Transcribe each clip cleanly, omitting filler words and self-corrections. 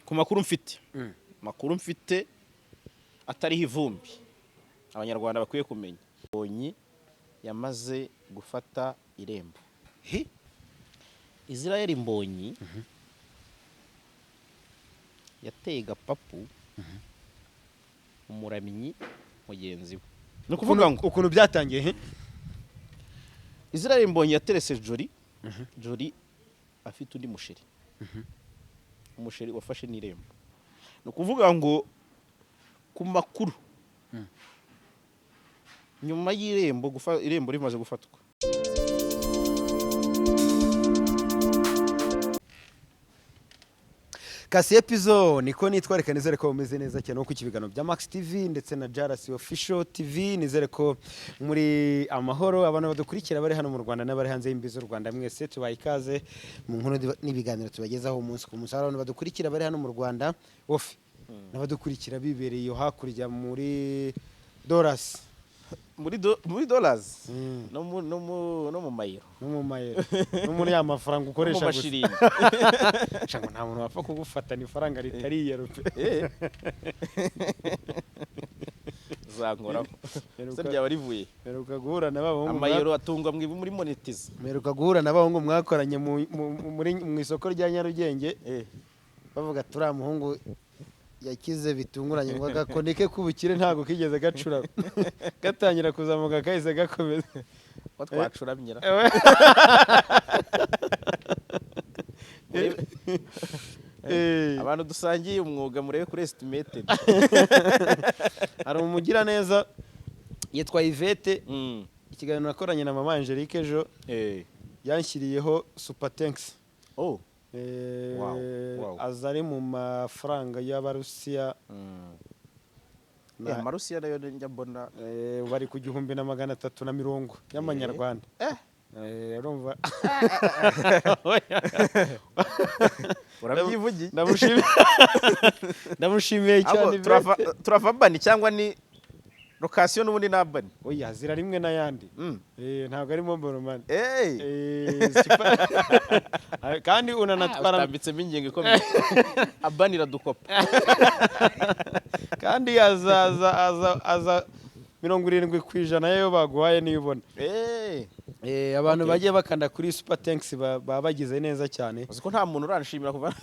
Ku makuru mfite, makuru mfite atariho ivumbi, Abanyarwanda bakwiye kumenya, Mbonyi yamaze gufata irembo. He? Israel Mbonyi yateye gapapu umuramyi mugenzi we. Ni ukuvuga ngo Ukuntu byatangiye, he? Israel Mbonyi yaterese Jolly. Jolly afite undi musheri, umusheri wafashe n'irembo. Ni ukuvuga ngo ku makuru, nyuma y'irembo irembo rimaze gufatwa, Kasiye Pizo niko nitwa. Reka nizere ko mumeze neza cyane ku kibiganiro bya Max TV ndetse na Jarasi Official TV. Nizere ko muri amahoro, abantu badukurikira bari hano mu Rwanda n'abari hanze y'imbibi z'u Rwanda, mwese tubaye ikaze mu nkuru n'ibiganiro tubagezaho umunsi ku munsi. Hari abantu badukurikira bari hano mu Rwanda ofi n'abadukurikira bibereye iyo hakurya muri Doras. Muri dollars no mu mayero. No mu mayero no muri ya mafaranga No mu ukoresha gusa. mashiringi. Sha, ngo nta muntu wapfa kugufatana ifaranga ritari iyero pe. Zankoraho se ryaba rivuye? Mperuka guhura na ba bahungu Amayero atungwa muri monetize. Mperuka guhura na bahungu mwakoranye mu isoko rya Nyarugenge, bavuga turiya muhungu yakize bitunguranye, ngo agakoni ke k'ubukire ntabwo kigeze gacura, gatangira kuzamuka kahise gakomeza. Ko twacuramyira. Abantu dusangiye umwuga, murebe kuri estimated. Hari umugiraneza yitwa Yvette, ikiganiro nakoranye na mama Angelique ejo, yanshyiriyeho super thanks. Oh. Wow. Aza ari mu mafaranga y'Abarusiya. Amarusiya nayo njya mbona. Bari ku 1340 y'amanyarwanda. Urumva. Urabyivugiye. Ndamushimiye cyane. Ahubwo turava bani cyangwa ni location n'ubundi ni abani? Oya, zira rimwe n'ayandi. Ntabwo ari mobile money. Kandi unanatwara. Utambitsemo ingingo ikomeye, abani iradukopa. Kandi aza aza aza 70% y'ayo baguhaye niyo ubona. Abantu bagiye bakanda kuri super thanks baba bagize neza cyane. Uzi ko nta muntu uranshimira kuva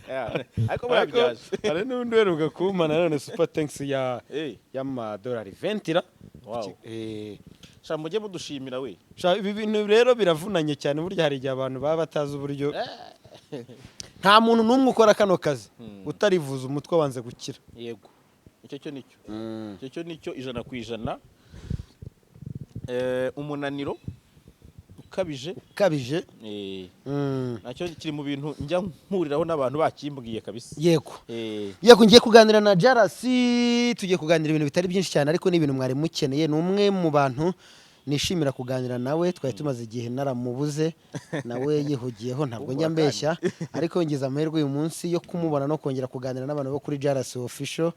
Yeah, ariko Ariko burabyaje. hari n'undi uheruka kumpa nanone super thanks ya y'amadolari 20. Wow. Sha, mujye mudushimira we. Sha, ibi bintu rero biravunanye cyane. Burya hari igihe abantu baba batazi uburyo. Nta muntu n'umwe ukora kano kazi utarivuza umutwe wanze gukira. Yego, icyo cyo nicyo, icyo cyo nicyo 100%. Umunaniro ukabije. Ukabije. Nacyo kiri mu bintu njya mpuriraho n'abantu bakimbwiye kabisa. Yego. Yego, ngiye kuganira na Jarasi. Tugiye kuganira ibintu bitari byinshi cyane, ariko ni ibintu mwari mukeneye. Ni umwe mu bantu nishimira kuganira nawe. Twari tumaze igihe naramubuze, nawe yihugiyeho, ntabwo njya mbeshya, ariko ngize amahirwe uyu munsi yo kumubona no kongera kuganira n'abantu bo kuri Jarasi Official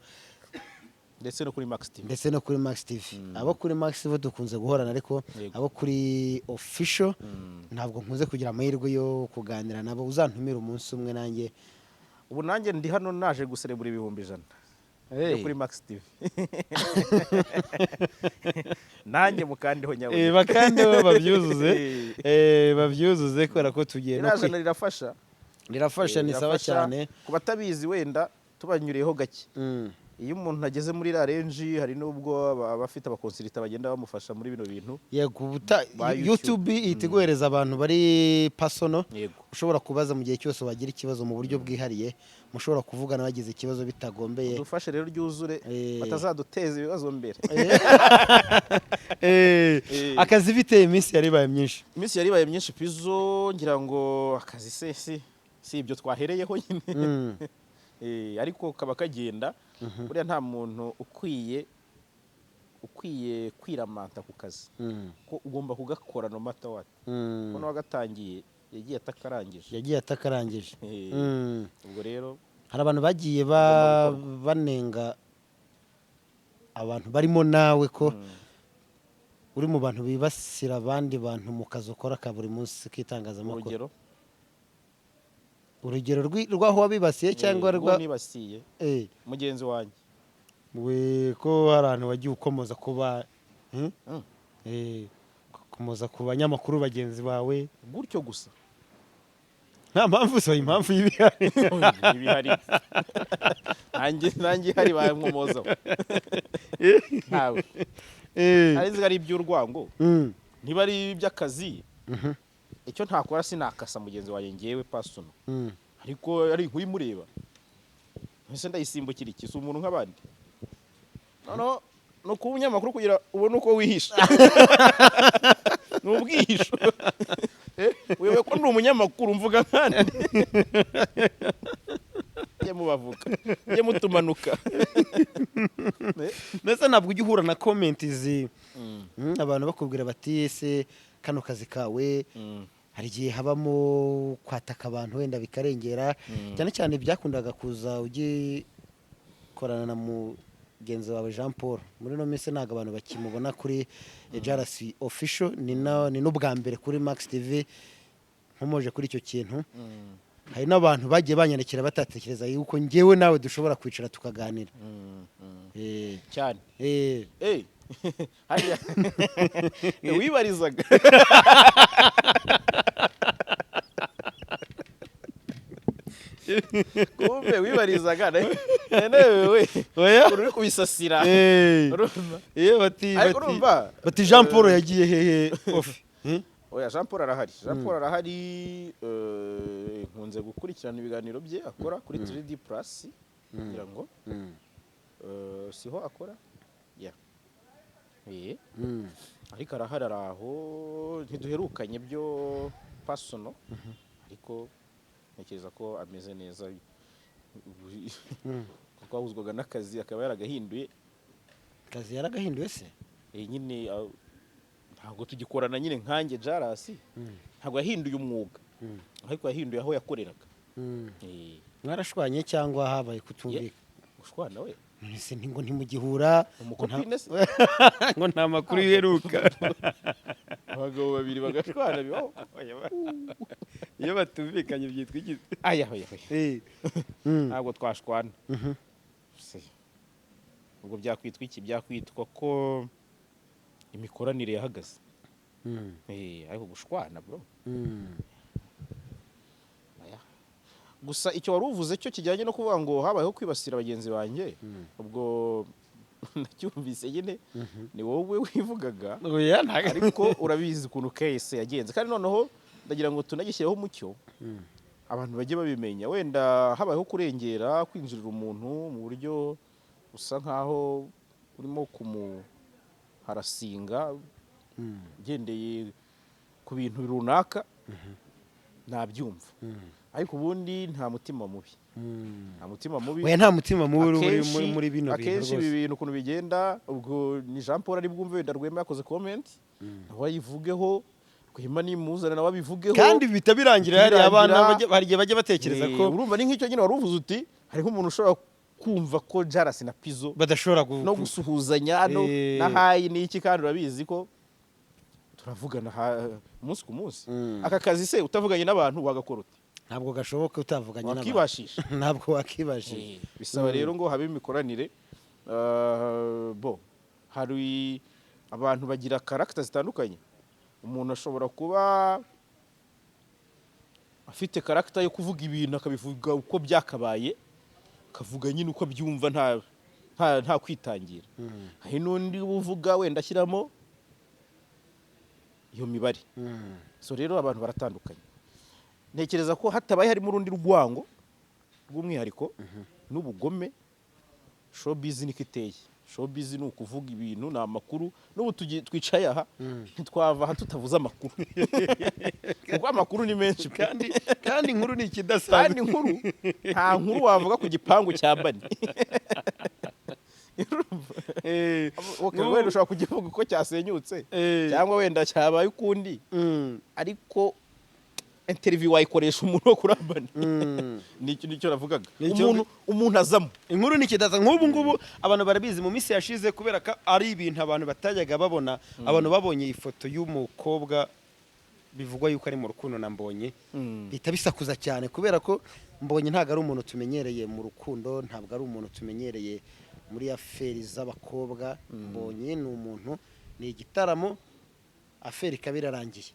ndetse no kuri Max TV. Ndetse no kuri Max TV. Abo kuri Max bo dukunze guhorana, ariko abo kuri Official ntabwo nkunze kugira amahirwe yo kuganira nabo. Uzantumire umunsi umwe nanjye. Ubu nanjye ndi hano naje guserebura 100,000 yo kuri Max TV, nanjye mukandiho nyabuneka. Bakandeho babyuzuze. Babyuzuze kubera ko tugiye no Iriya jana rirafasha. Rirafasha. Ni sawa Rirafasha. cyane. Ku batabizi, wenda tubanyuriyeho gake, iyo umuntu ageze muri iriya range, hari n'ubwo abafite abaconsultant bagenda bamufasha muri bino bintu. Yego, Ba YouTube. YouTube ihita iguhereza abantu bari personal ushobora kubaza mu gihe cyose wagira ikibazo mu buryo bwihariye, mushobora kuvugana bagize ikibazo bitagombeye. Dufashe rero ryuzure, batazaduteza ibibazo mbere. Akazi biteye, iminsi yari ibaye myinshi. Iminsi yari ibaye myinshi, Pizo. Ngira ngo akazi se si ibyo twahereyeho nyine. Ariko kaba kagenda. Buriya nta muntu ukwiye kwiramanta ku kazi, ko ugomba kugakora no matter what, ko n'uwagatangiye yagiye atakarangije. Yagiye atakarangije. Ubwo rero Hari abantu bagiye Ugomba banenga abantu barimo nawe ko Uri mu bantu bibasira abandi bantu mu kazi ukora ka buri munsi k'itangazamakuru. Urugero? Urugero rw'aho wabibasiye cyangwa Rwo rwa nibasiye mugenzi wanjye. We ko hari ahantu wagiye ukomoza kuba Ukomoza ku banyamakuru bagenzi bawe. Gutyo gusa. Nta mpamvu, so impamvu y'ibihari. Ibihari, nanjye ihari bankomozaho ntawe. Ari nzi ko ari iby'urwango, niba ari iby'akazi. Icyo ntakora, sinakasa mugenzi wanjye ngewe personal. Ariko ari inkuru imureba, mbese ndayisimbukira iki? Si umuntu nk'abandi? Noneho ni ukuba umunyamakuru kugira ubone uko wihisha, ni ubwihisho. Wewe ko ndi umunyamakuru, mvuga nkandi, mujye mubavuga, mujye mutumanuka. Mbese ntabwo ujya uhura na comment zi abantu bakubwira bati: "Ese kano kazi kawe?" Hari igihe habamo kwataka abantu wenda bikarengera, cyane cyane byakundaga kuza ugikorana na mugenzi wawe Jean Paul. Muri ino minsi ntabwo abantu bakimubona kuri Jalas Official, ni n'ubwa mbere kuri Max TV nkomoje kuri icyo kintu. Hari n'abantu bagiye banyandikira batatekereza yuko njyewe nawe dushobora kwicara tukaganira. Cyane. Hariya wibarizaga. Kumbe wibarizaga newe. Oya. Uri kubisasira. Urumva? Iyo bati Ariko bati urumva bati: "Jean Paul yagiye hehe ofi?" Oya, Jean Paul arahari, Jean Paul arahari. Nkunze gukurikirana ibiganiro bye akora kuri 3D Plus, kugira ngo siho akora. Yeah. Ariko arahari, ari aho. Ntiduherukanye byo personal, ariko ntekereza ko ameze neza, kuko ahuzwaga n'akazi akaba yaragahinduye. Kazi yaragahinduye se? Nyine ntabwo tugikorana nyine nkanjye Jalas. Ntabwo yahinduye umwuga, ariko yahinduye aho yakoreraga. Mwarashwanye cyangwa habaye kutumvikana? Gushwana we? Ese ngo ntimugihura? Umukopine se? Ngo nta makuru iheruka. Abagabo babiri bagashwana bibaho? Iyo batumvikanye byitwa iki? Aya, oya, oya. Ntabwo twashwana. Se, ubwo byakwitwa iki? Byakwitwa ko imikoranire yahagaze. Ariko gushwana, bro, oya. Gusa icyo wari uvuze cyo kijyanye no kuvuga ngo habayeho kwibasira bagenzi banjye, ubwo nacyumvise nyine ni wowe wivugaga. Oya, ntabwo. Ariko urabizi ukuntu case yagenze, kandi noneho ndagira ngo tunagishyireho umucyo, abantu bajye babimenya. Wenda habayeho kurengera, kwinjirira umuntu mu buryo busa nkaho urimo kumuharasinga ugendeye ku bintu runaka, nabyumva. Ariko ubundi nta mutima mubi, nta mutima mubi. Oya, nta mutima mubi uri muri bino bintu. Akenshi ibi Rwose. bintu ukuntu bigenda, ubwo ni Jean Paul ari bwumve wenda Rwema yakoze comment, nawe ayivugeho, Rwema nimuzana nawe abivugeho. Kandi bihita birangira hariya abana Birangira. hari igihe bajya batekereza ko Urumva ni nk'icyo nyine wari uvuze uti hariho umuntu ushobora kumva ko Jalas na Pizzo badashobora no gusuhuzanya no na hi n'iki, kandi urabizi ko turavugana umunsi ku munsi. Aka kazi se utavuganye n'abantu wagakora ute? Ntabwo gashoboka utavuganye n'abantu. Wakibashisha? Ntabwo wakibashije. Bisaba rero ngo habe imikoranire. Bo hari abantu bagira character zitandukanye. Umuntu ashobora kuba afite character yo kuvuga ibintu akabivuga uko byakabaye, akavuga nyine uko abyumva nta kwitangira. Hari n'undi uvuga wenda ashyiramo iyo mibare. So rero abantu baratandukanye. Ntekereza ko hatabaye harimo urundi rwango rw'umwihariko n'ubugome, showbiz niko iteye. Showbiz ni ukuvuga ibintu, ni amakuru. N'ubu twicaye aha, ntitwava aha tutavuze amakuru, kuko amakuru ni menshi pe. Kandi inkuru ni ikidasanzwe. Kandi inkuru, nta nkuru wavuga ku gipangu cya Bani. Okay, wenda ushobora kukivuga uko cyasenyutse cyangwa wenda cyabaye ukundi, ariko Interview wayikoresha umuntu wo kuri Urban. Nicyo navugaga. Nicyo- Umuntu azamo. Inkuru ni kidaza nk'ubu ngubu, abantu barabizi mu minsi yashize, kubera ko ari ibintu abantu batajyaga babona. Abantu babonye ifoto y'umukobwa bivugwa yuko ari mu rukundo na Mbonyi, bihita bisakuza cyane, kubera ko Mbonyi ntabwo ari umuntu tumenyereye mu rukundo, ntabwo ari umuntu tumenyereye muri affaires z'abakobwa. Mbonyi ni umuntu, ni igitaramo, affaire ikaba irarangiye.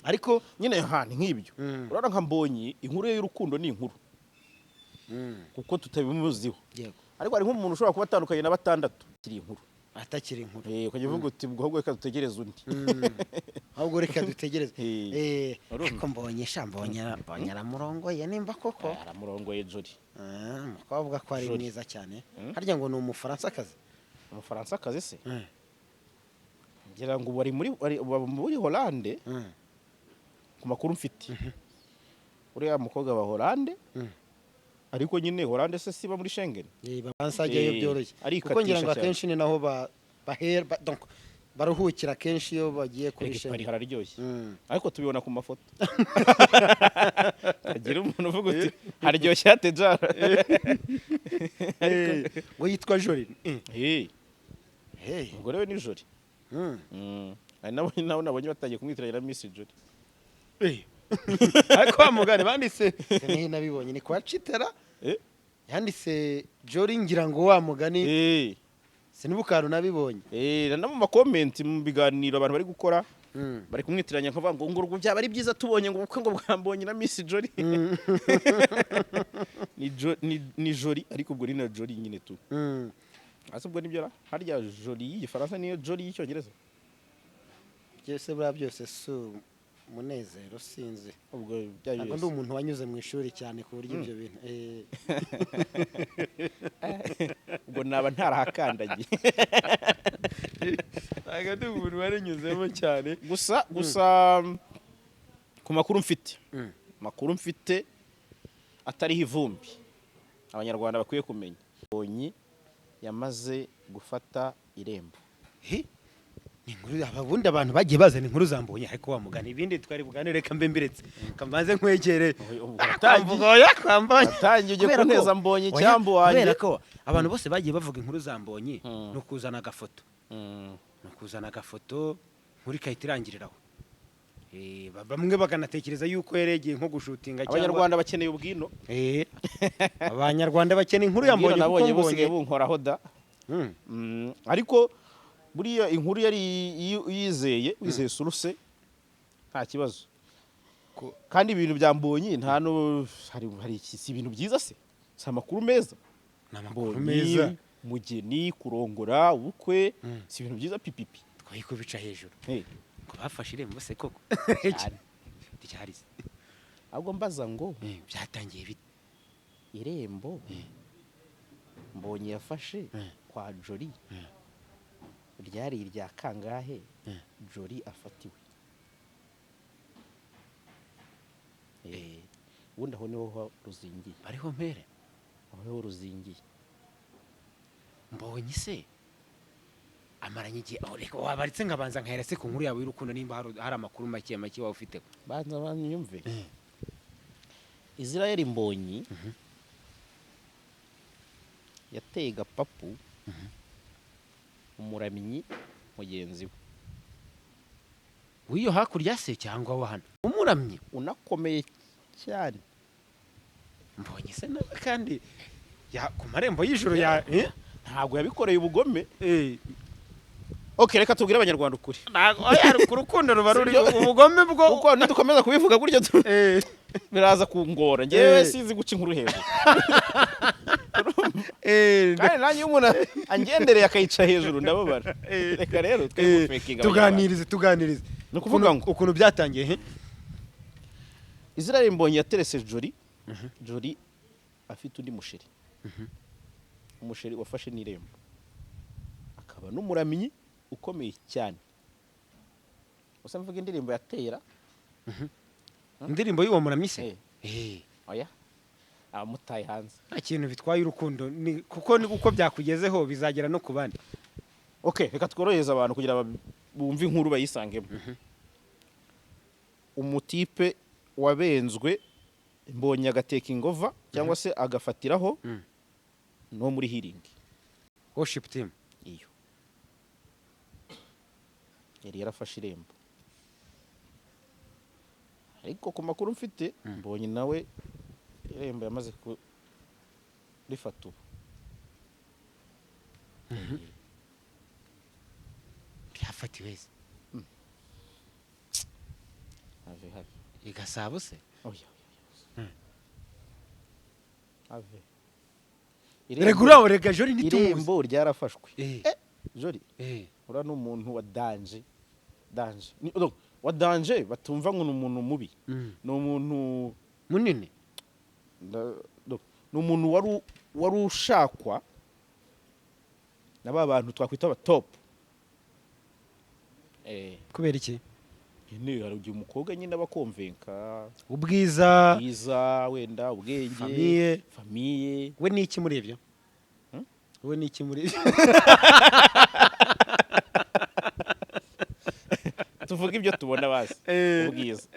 Ariko Nyine ha ni nk'ibyo. Urabona nka Mbonyi, inkuru ye y'urukundo ni inkuru kuko tutabimuziho. Ariko hari nk'umuntu ushobora kuba atandukanye na batandatu kiri inkuru. Atakiri inkuru. Ukajya uvuga uti ubwo ahubwo reka dutegereze undi. Ahubwo reka dutegereze. Urumva? Ariko Mbonye sha, Mbonye aramurongoye nimba koko. Aramurongoye Jolly. Ah, umukobwa ko ari Jolly. mwiza cyane. Harya ngo ni Umufaransakazi? Umufaransa se? Ngira ngo bari muri baba muri Hollande. Ku makuru mfite, uriya mukobwa wa Hollande. Ariko nyine Hollande se siba muri Schengen? Babanza ajyayo byoroshye, arikatisha kuko ngira ngo cyane. akenshi ni naho bahera donc baruhukira kenshi iyo bagiye kuri Erega Paris Schengen. hararyoshye. Ariko tubibona ku mafoto, hagira umuntu uvuga uti haryoshye hate jara? Ngo yitwa Jolly? Hey. Umugore we ni Jolly. Hari nabo nabonye batangiye kumwitiranya na Miss Jolly. Ariko wa mugani banditse nihe nabibonye? Ni kwa Citera. Yanditse Jolly, ngira ngo wa mugani sinibuka ahantu nabibonye. No mu ma comments, mu biganiro abantu bari gukora, bari kumwitiranya, nkavuga ngo byaba ari byiza tubonye ngo ubukwe ngo bwambonye na Miss Jolly. Ni Jolly, ariko ubwo ni na Jolly nyine tu. Ase ubwo nibyo ra harya Jolie y'Igifaransa niyo Jolly y'Icyongereza? Byose buriya byose si umunezero, sinzi. Ubwo bya Ntabwo ndi umuntu wanyuze mu ishuri cyane ku buryo ibyo bintu Ubwo naba ntarahakandagiye. Ntabwo ndi umuntu warinyuzemo cyane. Gusa ku makuru mfite, makuru mfite atariho ivumbi, Abanyarwanda bakwiye kumenya, Mbonyi yamaze gufata irembo. He? Ni inkuru ababundi abantu bagiye bazana inkuru zambonye, ariko wa mugani ibindi twari buganire, reka mbe mbiretse kambanze nkwegere. Watangiye. Oya, kwambonye. Watangiye ugiye Kubera ko- kunteza Mbonyi Oya, icyambu wanjye. kubera ko abantu bose bagiye bavuga inkuru za Mbonyi, ni ukuzana agafoto, ni ukuzana agafoto, inkuru igahita irangiriraho. Bamwe bakanatekereza yuko yaregeye nko gushutinga cyangwa Abanyarwanda bakeneye ubwino. Abanyarwanda bakeneye inkuru ya Ubwino Mbonyi kuko nabonye busigaye Mbonye bunkoraho da. Ariko buriya inkuru yari yizeye, wizeye source, nta kibazo. Kandi ibintu bya Mbonyi nta no hari si ibintu byiza se? Si amakuru meza? Ni amakuru Mbonyi, meza. mugeni, kurongora, ubukwe, si ibintu byiza pipipi? Twaye kubica hejuru. Ngo bafashe irembo se koko? Cyane. Ryarize. Ahubwo mbaza ngo Byatangiye bite? Irembo Mbonyi yafashe kwa Jolly ryari irya kangahe Jolly afatiwe? Ubundi aho niho ruzingiye. Bariho mpere. Aho niho ruzingiye. Mbonyi se amaranye igihe? Oh, reka wabaritse nkabanza nkahera se ku nkuru yawe y'urukundo, nimba hari amakuru make make waba ufite. Banza banyumve. Israel Mbonyi yateye gapapu umuramyi mugenzi we. W'iyo hakurya se cyangwa wa hano umuramyi? Unakomeye cyane. Mbonyi se nawe kandi ku marembo y'ijoro ya Ntabwo yabikoreye ubugome. Okay, reka tubwire Abanyarwanda ukuri. Ntabwo oya, ku rukundo ruba ruri Sibyo? ubugome bwo Kuko nidukomeza kubivuga gutyo biraza kungora njyewe. Sinzi guca inkuru hejuru. Kandi nanjye iyo umuntu angendereye akayica hejuru ndababara. Reka rero twe gufekinga. Tuganirize, tuganirize. Ni ukuvuga ngo Ukuntu byatangiye, he? Israel Mbonyi yaterese Jolly, Jolly afite undi musheri, umusheri wafashe n'irembo, akaba n'umuramyi ukomeye cyane. Gusa mvuga indirimbo yatera. Indirimbo y'uwo muramyi se? Eh. Oya, abamutaye hanze. Nta kintu bitwaye urukundo, ni kuko ni uko byakugezeho bizagera no ku bandi. Okay, reka tworohereze abantu kugira bumve inkuru bayisangemo. Umutipe Wabenzwe Mbonye agateka ingova cyangwa se agafatiraho no muri Healing Worship team. Iyo yari yarafashe irembo, ariko ku makuru mfite, Mbonye nawe irembo yamaze kurifata ubu. Byafatiwe se? Have, have. I Gasabo se? Oya, oya, have. Rega uriya, rega Jolly ntitumuzi. Irembo ryarafashwe. Jolly, uriya ni umuntu wa danger, danger. No, wa danger batumva ngo ni umuntu mubi. Ni umuntu munini. No, ni umuntu wari ushakwa na ba bantu twakwita aba top. Kubera iki? Nyine hari igihe umukobwa nyine aba akonvenka. Ubwiza. Bwiza, wenda ubwenge. Famille. Famille. We ni iki muri ibyo? Hmm? We ni iki muri ibyo? Tuvuga ibyo tubona bazi. Ubwiza.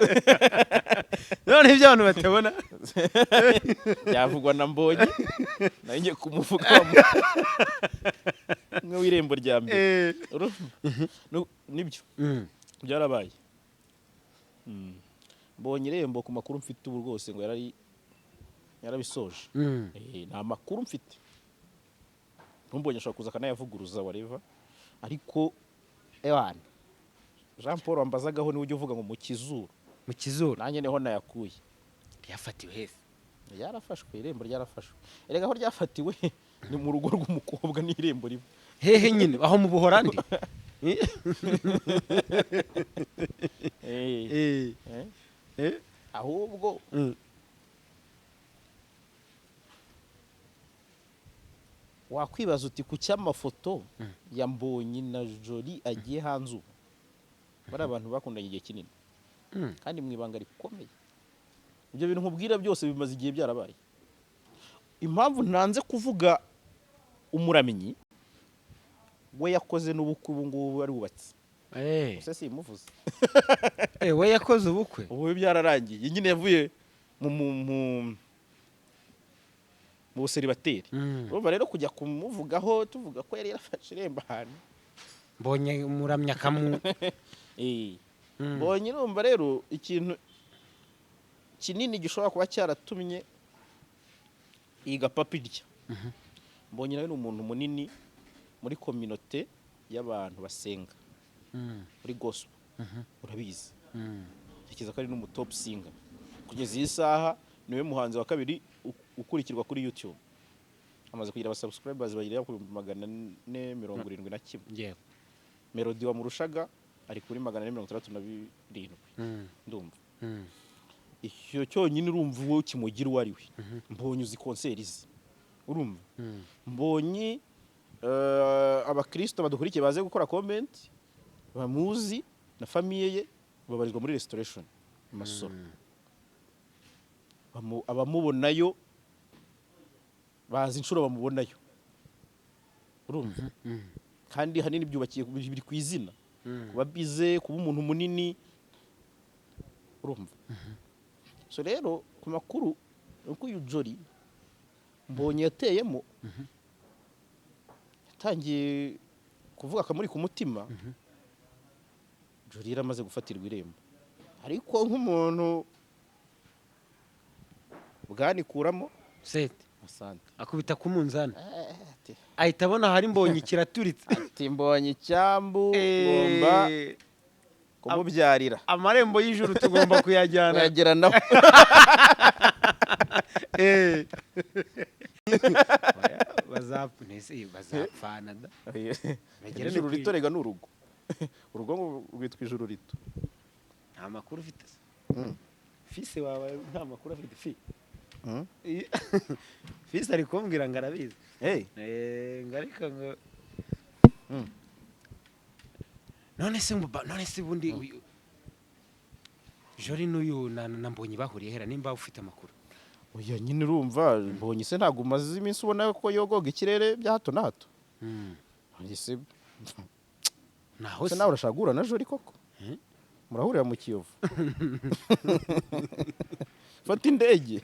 None ibyo abantu batabona? Byavugwa na Mbonye, nayo ngiye kumuvuga umwe w'irembo rya mbere. Urumva? Nibyo byarabaye. Mbonye irembo, ku makuru mfite ubu rwose, ngo yarabisoje. Nta makuru mfite, ntumbonye ashobora kuza akanayavuguruza, wareva, ariko ewana Jean Paul wambazagaho niwe ujya uvuga ngo mu kizuru. Mu kizuru. Nanjye niho nayakuye. Ryafatiwe hese? Ryarafashwe, irembo ryarafashwe. Erega aho ryafatiwe ni mu rugo rw'umukobwa n'irembo riba. Hehe nyine, aho mu Buhorandi? Ahubwo wakwibaza uti ku cy'amafoto ya Mbonyi na Jolly agiye hanze ubu, bari abantu bakundanye igihe kinini kandi mu ibanga rikomeye. Ibyo bintu nkubwira byose bimaze igihe byarabaye. Impamvu ntanze kuvuga umuramyi we, yakoze n'ubukwe, ubu ngubu arubatse. Gusa simuvuze. We yakoze ubukwe? Ubu byararangiye nyine, yavuye mu buseribateri. Urumva rero kujya kumuvugaho tuvuga ko yari yarafashe irembo ahantu. Mbonye umuramya kamu. Mbonye, urumva rero ikintu kinini gishobora kuba cyaratumye iyi gapapu irya Mbonye, nawe ni umuntu munini muri communauté y'abantu basenga muri gospel, urabizi. Ntekereza ko ari n'umu top singer kugeza iyi saha, niwe muhanzi wa kabiri ukurikirwa kuri YouTube, amaze kugira aba subscribers bagera ku 471,000. Melody wamurushaga ari kuri 467, ndumva. Icyo cyonyine urumva uwo kimugira uwo ari we. Mbonye uzi concert ze, urumva? Mbonye, abakristo badukurikiye baze gukora comment bamuzi, na famille ye babarizwa muri Restoration Masoro. Abamubonayo bazi inshuro bamubonayo, urumva? Kandi hanini byubakiye biri ku izina, kuba bize, kuba umuntu munini, urumva? So rero ku makuru uko uyu Jolly Mbonye yateyemo, yatangiye kuvuga akamuri ku mutima, Jolly yaramaze gufatirwa irembo, ariko nk'umuntu bwanikuramo. Sete. Asante. Akubita ku munzani, ahita abona hari Mbonye kiraturitse. Ati mbonye icyambu ngomba kumubyarira. Amarembo y'ijuru tugomba kuyajyana. Kuyagera naho. Oya, bazapfa ntese, bazapfana da. Bagere Ijuru no rito rega ni urugo, urugo ngo rwitwa ijuru rito. Nta makuru ufite se? Fise wawe nta makuru afite fi? Fise ari kumbwira ngo arabizi. Hey. Ngo ariko ngo none se ngo none se ubundi uyu Jolly n'uyu na Mbonyi bahuriye hera, nimba ufite amakuru? Oya nyine, urumva Mbonye se ntabwo umaze iminsi ubona ko yogoga ikirere bya hato na hato? Mbonye se Naho se se nawe urashaka guhura na Jolly koko? Hmm? Murahurira mu Kiyovu. Fata indege,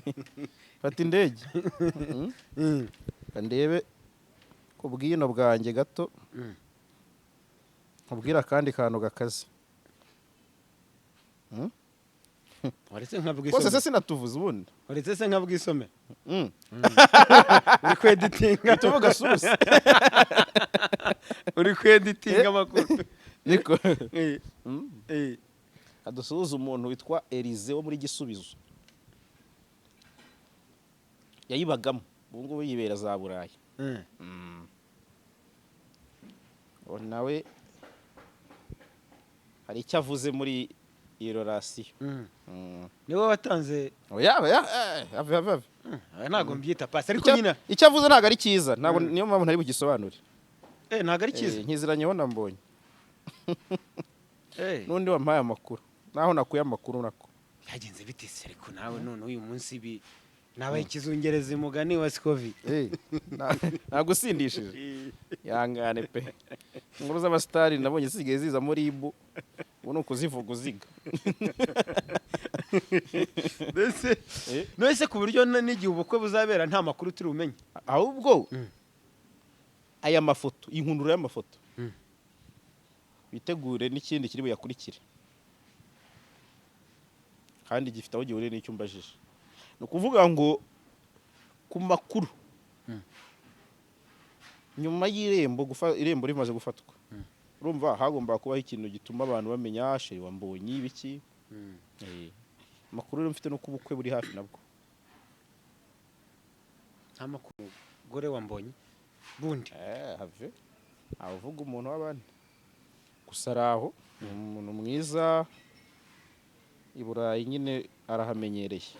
fata indege. Ndebe ku bwino bwanjye gato, nkubwire akandi kantu gakaze. Waretse Rwose se nkabwisome? Sinatuvuze ubundi. Waretse se nkabwisome? Mm. Uri kweditinga. Tuvuga source. Uri kweditinga amakuru. Niko. Eh. Adusuhuza umuntu witwa Elize wo muri Gisubizo, yayibagamo, ubu ngubu yibera za Burayi. Uwo nawe hari icyo avuze muri iyo relation. Niwe watanze? Oya, oya, ave, ave, ave. Aya ntabwo mbyita pass, ariko Icyo nyine icyo avuze ntabwo ari cyiza, ntabwo, niyo mpamvu ntari bugisobanure. Ntabwo ari cyiza. Nkiziranyeho na Mbonye n'undi wampaye amakuru, naho nakuye amakuru nako. Byagenze bite se? Ariko nawe none uyu munsi ibi nabaye ikizungereza, mugani wa Sikovi. Nagusindishije, yangane pe. Inkuru z'abasitari nabonye zisigaye ziza muri ibu, ubu ni ukuzivuga uziga. Mbese none ku buryo n'igihe ubukwe buzabera nta makuru turi bumenye? Ahubwo aya mafoto, inkundura y'amafoto, witegure n'ikindi kiri buyakurikire kandi gifite aho gihuriye n'icyo umbajije. Ni ukuvuga ngo ku makuru, nyuma y'irembo irembo rimaze gufatwa, urumva hagomba kubaho ikintu gituma abantu bamenya chéri wa Mbonyi ibiki. Amakuru rero mfite nuko ubukwe buri hafi nabwo. Nta makuru, umugore wa Mbonyi bundi. Have, ntawe uvuga umuntu w'abandi, gusa ari aho ni umuntu mwiza, i Burayi nyine arahamenyereye.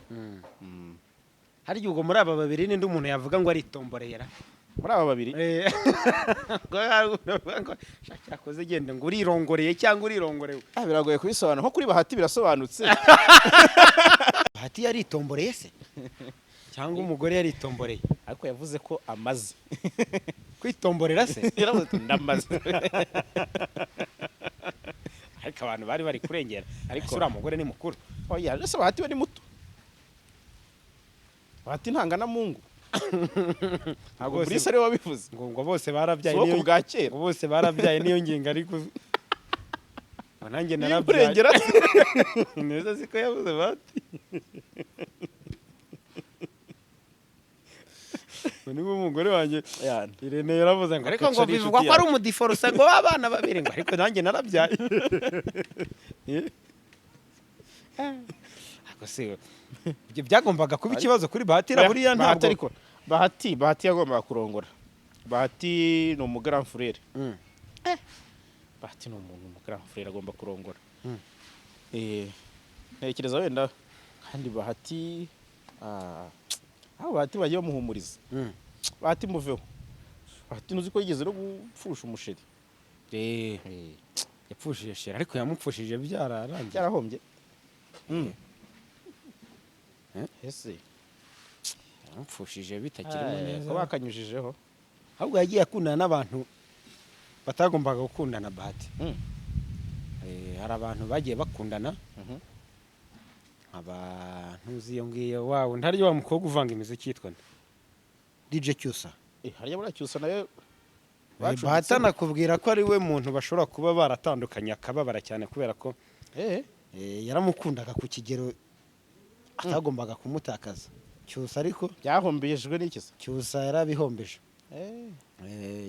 Hari igihe ubwo muri aba babiri ninde umuntu yavuga ngo aritomborera? Muri aba babiri? Ngo hari umuntu avuga ngo shaka cyakoze genda ngo urirongoreye cyangwa urirongorewe. Biragoye kubisobanura. Nko kuri Bahati birasobanutse. Bahati yaritomboreye se cyangwa umugore yaritomboreye? Ariko yavuze ko amaze Kwitomborera se? Yaravuze ati ndamaze. Ariko abantu bari bari kurengera, ariko uriya mugore ni mukuru. Oya, ese Bahati we ni muto? Bahati ntangana mungu, ntabwo Bose- Bruce ariwe wabivuze. Ngo bose barabyaye. Si uwo Niyo ku bwa kera. Ngo bose barabyaye, niyo ngingo, ariko ngo nanjye Niyo narabyaye. kurengera. Neza siko yavuze bati ngo niba umugore wanjye Irene yaravuze ngo ariko ngo Keca ni bivugwa inshuti ko ari yawe. Umudiforosa ngo w'abana babiri, ngo ariko nanjye narabyaye. Ariko se ibyo byagombaga kuba ikibazo kuri Bahati buriya? Bahati Ntabwo ariko Bahati yagombaga kurongora. Bahati ni umugrand frère. Bahati ni umuntu umugrand frère, agomba kurongora. Ntekereza wenda kandi Bahati, aho Bahati bagiye bamuhumuriza. Bahati muveho. Bahati ntuzi ko yigeze no gupfusha umuchéri? Yapfushije chéri, ariko yamupfushije byararangiye. Byarahombye. Eh? Ese Yamupfushije bitakirimo neza. Ko bakanyujijeho. Ahubwo yagiye akundana n'abantu batagombaga gukundana, Bahati. Hari abantu bagiye bakundana, nkaba ntuzi iyo ngiyo wawe ntaryo, wa mukobwa uvanga imiziki yitwa nde? DJ Cyusa. Hariya buriya Cyusa nawe Bahati anakubwira ko ari we muntu bashobora kuba baratandukanye akababara cyane, kubera ko yaramukundaga ku kigero atagombaga kumutakaza Cyusa, ariko Byahombejwe n'iki se? Cyusa yarabihombeje.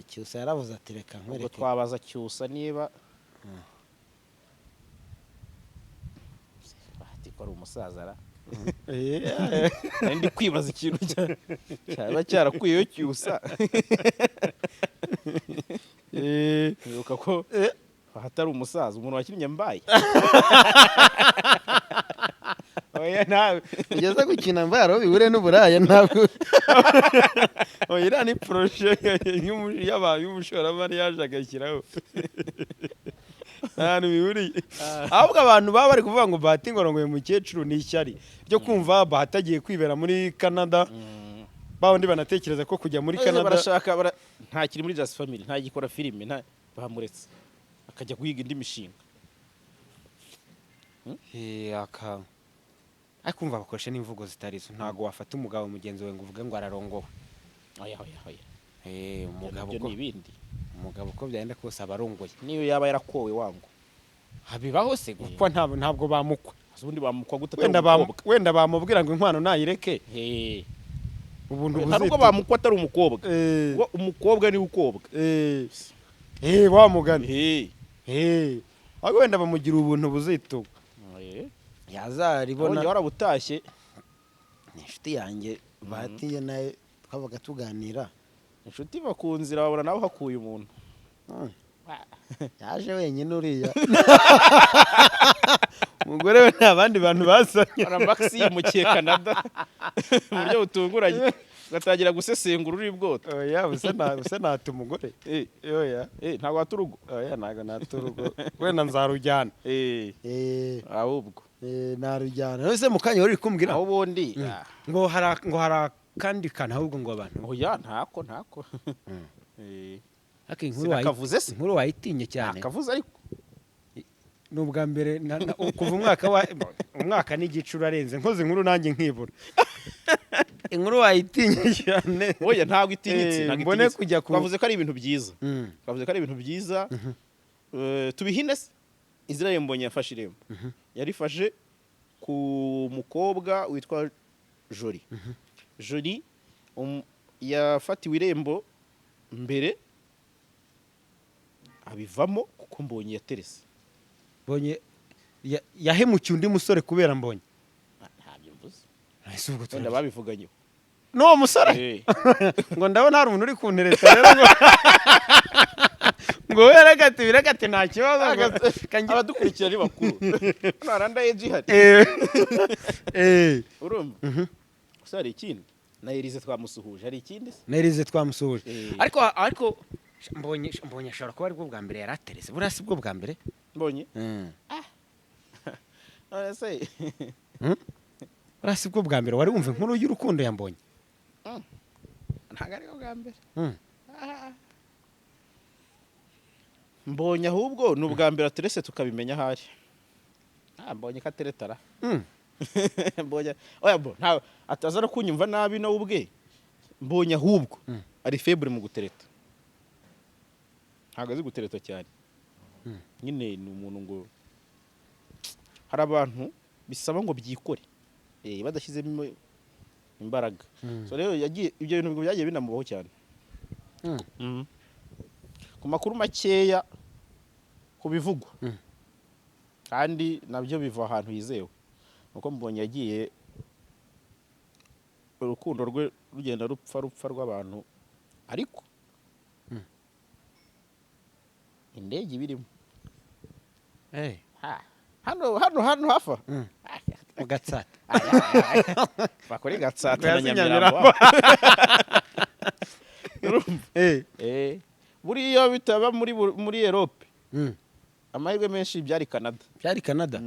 Cyusa yaravuze ati reka Ubwo nkwereke. Twabaza Cyusa niba Bahati ko ari umusaza ra. Nari ndi kwibaza ikintu cyaba cyarakuyeho Cyusa. Nibuka ko Bahati ari umusaza, umuntu wakinnye mbaye. Oya, nawe ugeze gukina mbaye aho bihure n'uburaya, ntabwo. Oya, iriya ni projet y'umushoramari yaje agashyiraho, nta hantu bihuriye. Ahubwo abantu baba bari kuvuga ngo Bahati ngo arongoye umukecuru ni ishyari ryo kumva Bahati agiye kwibera muri Canada, ba bandi banatekereza ko kujya muri Canada Canada barashaka ntakiri muri Just Family, ntagikora filime, nta bamuretse akajya guhiga indi mishinga. Ariko umva, bakoresha n'imvugo zitari zo. Ntabwo wafata umugabo mugenzi wawe ngo uvuge ngo ararongowe. Oya, oya, oya. Umugabo Ibyo uko ni ibindi. Umugabo uko byagenda kose aba arongoye. Niyo yaba yarakowe wangu. Habibaho se gukwa? Ntabwo bamukwa. Ese ubundi bamukwa gute atari Wenda umukobwa? Wenda bamubwira ngo inkwano nayireke. Ubuntu Nta nubwo buzita. bamukwa atari umukobwa. Ubwo umukobwa niwe ukobwa. Wa mugani. Ahubwo wenda bamugira ubuntu buzitugwa. Yazaribona. Abonye warabutashye. Ni inshuti yanjye batiye, nawe twabaga tuganira. Inshuti iva ku nzira, babona nawe hakuye umuntu. Yaje wenyine uriya umugore we, nta bandi bantu basanye. Ara Max yimukiye Canada mu buryo butunguranye, ugatangira gusesengura uri bwota. Oya, ubuse nata umugore? Oya. Ntabwo wata urugo. Oya, ntabwo nata urugo, wenda nzarujyana. Ahubwo Narujyana. None se mu kanya wari uri kumbwira aho ubundi ngo hari akandi kantu ahubwo ngo abantu Oya, ntako. Ariko inkuru Sinakavuze se? Inkuru wayitinye cyane. Ntakavuze ariko. Ni ubwa mbere kuva umwaka wa umwaka n'igice urarenze nkoze inkuru nanjye nkibura. Inkuru wayitinye cyane. Oya, ntabwo itinyitse. Eh, Ntabwo mbone itinyitse. kujya Twavuze ko ari ibintu byiza. Twavuze ko ari ibintu byiza. Tubihine se? Israel Mbonyi yafashe irembo, yarifashe ku mukobwa witwa Jolie. Jolie yafatiwe irembo mbere abivamo kuko Mbonyi yaterese. Mbonye yahemukiye undi musore kubera Mbonye. Ntabyo mvuze. Ese ubwo Wenda babivuganyeho. N'uwo musore? Eh. Ngo ndabona hari umuntu uri kuntereta rero, ngo we reka birekate, nta kibazo Abadukurikira ni bakuru, hano hari andi age ihari. Urumva? Gusa hari ikindi, na Elise twamusuhuje. Hari ikindi se? Na Elise twamusuhuje. Ariko Mbonye ashobora kuba aribwo bwa mbere yari aterese. Buriya si bwo bwa mbere. Mbonye none se? Buriya si bwo bwa mbere wari wumva inkuru y'urukundo ya Mbonye? Ntabwo aribwo bwa mbere. Mbonye ahubwo ni ubwa mbere aterese tukabimenya ahari. Mbonye ko ateretara. Mbonye, oya, bo nta ataza no kunyumva nabi nawe ubwe. Mbonye ahubwo ari faible mu gutereta, ntabwo azi gutereta cyane. Nyine ni umuntu ngo hari abantu bisaba ngo byikore badashyizemo imbaraga. So rero yagiye, ibyo bintu byagiye binamubaho cyane. Ku makuru makeya, ku bivugwa, kandi nabyo biva ahantu hizewe, nuko Mbonye yagiye urukundo rwe rugenda rupfa rupfa rw'abantu, ariko indege ibirimo. Hano hafa. Mu Gatsata. Bakore Gatsata na Ngo Nyamirambo. Urumva? Buriya bitaba muri Europe, amahirwe menshi byari Canada. Byari Canada.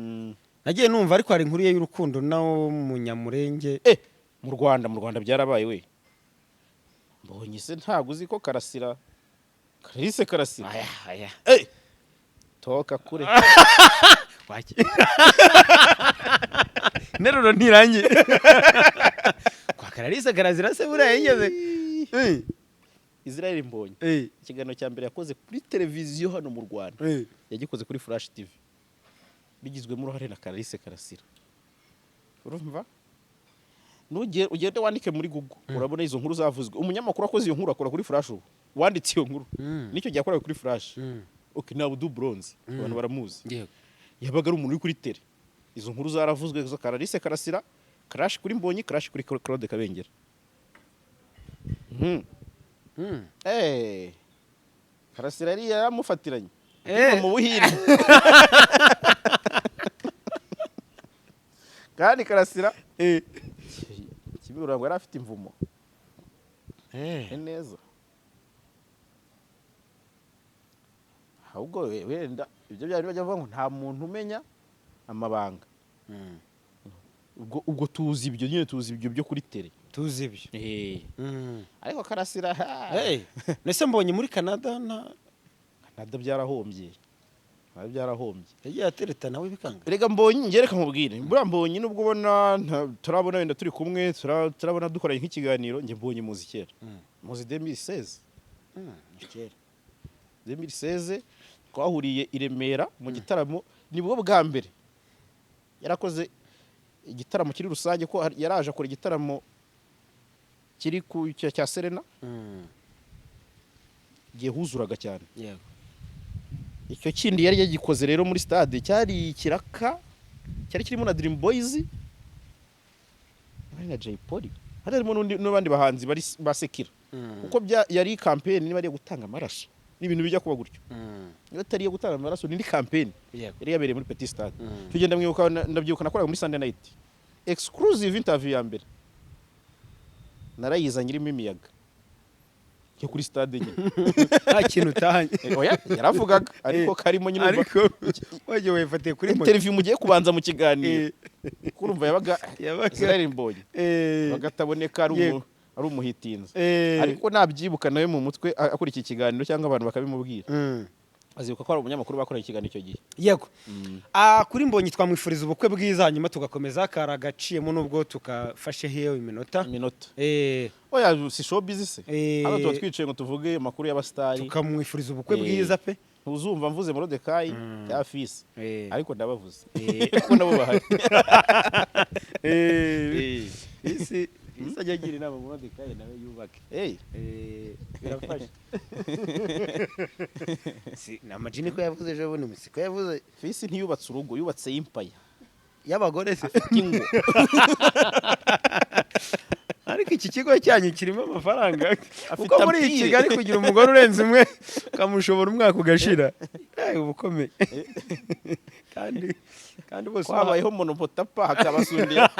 Nagiye numva ariko hari inkuru ye y'urukundo nawo Munyamurenge. Mu Rwanda byarabaye we. Mbonye se ntabwo uzi ko Karasira, Clarisse Karasira? Aya, aya. Toka kure. Waki. Interuro ntirangiye. Kwa Clarisse Karasira se buriya yigeze? Israel Mbonyi, ikiganiro cya mbere yakoze kuri televiziyo hano mu Rwanda, yagikoze kuri Flash TV bigizwemo uruhare na Clarisse Karasira. Urumva, nugende ugende wandike muri Google, urabona izo nkuru zavuzwe. Umunyamakuru wakoze iyo nkuru akora kuri Flash ubu, wanditse iyo nkuru nicyo gihe yakoraga kuri Flash. Okay, ni Abdou Bronze, abantu baramuzi. Yabaga ari umuntu uri kuri tele. Izo nkuru zaravuzwe zo Clarisse Karasira, crash kuri Mbonyi, crash kuri Claude Kabengera. Karasira yari yaramufatiranye mu Buhinde, kandi Karasira Kibirura ngo yari afite imvumo. Ni neza ahubwo wenda ibyo byari bajya bavuga ngo nta muntu umenya amabanga. Ubwo tuzi ibyo nyine, tuzi ibyo byo kuri tele. Tuzi ibyo. Ariko Karasira ha, Nese Mbonye muri Canada nta Canada byarahombye. Nawe byarahombye. Yagiye atereta nawe bikanga. Rega Mbonyi, njye reka nkubwire, buriya Mbonyi nubwo ubona turabona wenda turi kumwe, turabona dukoranye nk'ikiganiro, njye Mbonyi muzi kera, muzi 2016. Kera. 2016 twahuriye i Remera mu gitaramo, nibwo bwa mbere yarakoze igitaramo kiri rusange, ko yaraje akora igitaramo kiri ku cya Serena, igihe huzuraga cyane. Icyo kindi yari yagikoze rero muri stade cyari ikiraka cyari kirimo na Dream Boys, hari na Jay Polly, hari harimo n'abandi bahanzi bari basekira, kuko yari campaign niba ari iyo gutanga amaraso, n'ibintu bijya kuba gutyo. Niba atari iyo gutanga amaraso, ni indi campaign yari yabereye muri Petit Stade. Tugenda mwibuka, ndabyibuka nakoraga muri Sunday Night, exclusive interview ya mbere narayizanye irimo imiyaga yo kuri stade nyine. Nta kintu utahanye. Oya, yaravugaga ariko karimo nyine urumva. Ariko wagiye wifatiye kuri moto. Interview mugiye kubanza mu kiganiro, kurumva yabaga Yabaga Israel Mbonyi bagataboneka ari ari umuhitinzi, ariko nabyibuka nawe mu mutwe akora iki kiganiro cyangwa abantu bakabimubwira, azibuka ko ari umunyamakuru bakoranye ikiganiro icyo gihe. Yego. Kuri Mbonyi twamwifuriza ubukwe bwiza, hanyuma tugakomeza kari agaciyemo nubwo tukafasheho iyo iminota. Iminota. Oya, si showbiz se? Hano tuba twicaye ngo tuvuge amakuru y'abasitari. Tukamwifuriza ubukwe bwiza pe. Ntuzumva mvuze Morodekayi cyangwa Fisi, ariko ndabavuze kuko nabo bahari. Isi ajya agira inama Morodekayi nawe yubake. Birafasha. Si ni amajini ko yavuze ejo bundi, siko yavuze? Fisi ntiyubatse urugo, yubatse impaya. Y'abagore se? Afite ingo. Ariko iki kigo cyanyu kirimo amafaranga, Afite kuko muri iyi ampire. Kigali kugira umugore urenze umwe ukamushobora umwaka ugashira, uba ukomeye kandi bose Ko habayeho monopotapa hakaba sundiya.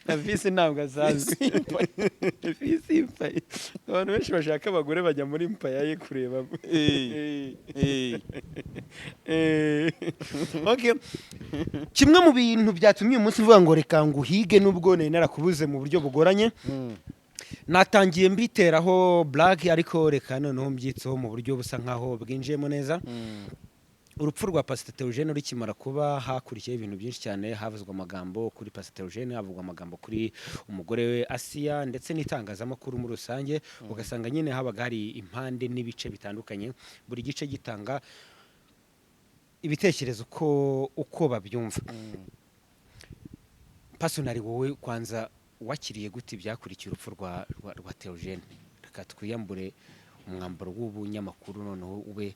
Na Fisi ntabwo asazi Fisi impaya. Abantu benshi bashaka abagore bajya muri impaya ye kureba. Okay. Kimwe mu bintu byatumye uyu munsi uvuga ngo reka nguhige, nubwo nari narakubuze mu buryo bugoranye, natangiye mbiteraho blague, ariko reka noneho mbyitseho mu buryo busa nkaho bwinjiyemo neza. Urupfu rwa Pastor Theogene rukimara kuba, hakurikiyeho ibintu byinshi cyane. Havuzwe amagambo kuri Pastor Theogene, havugwa amagambo kuri umugore we Asiya, ndetse n'itangazamakuru muri rusange. Ugasanga nyine habaga hari impande n'ibice bitandukanye, buri gice gitanga ibitekerezo uko babyumva. Personally, wowe kwanza wakiriye gute ibyakurikiye urupfu rwa Theogene? Reka twiyambure umwambaro w'ubunyamakuru, noneho ube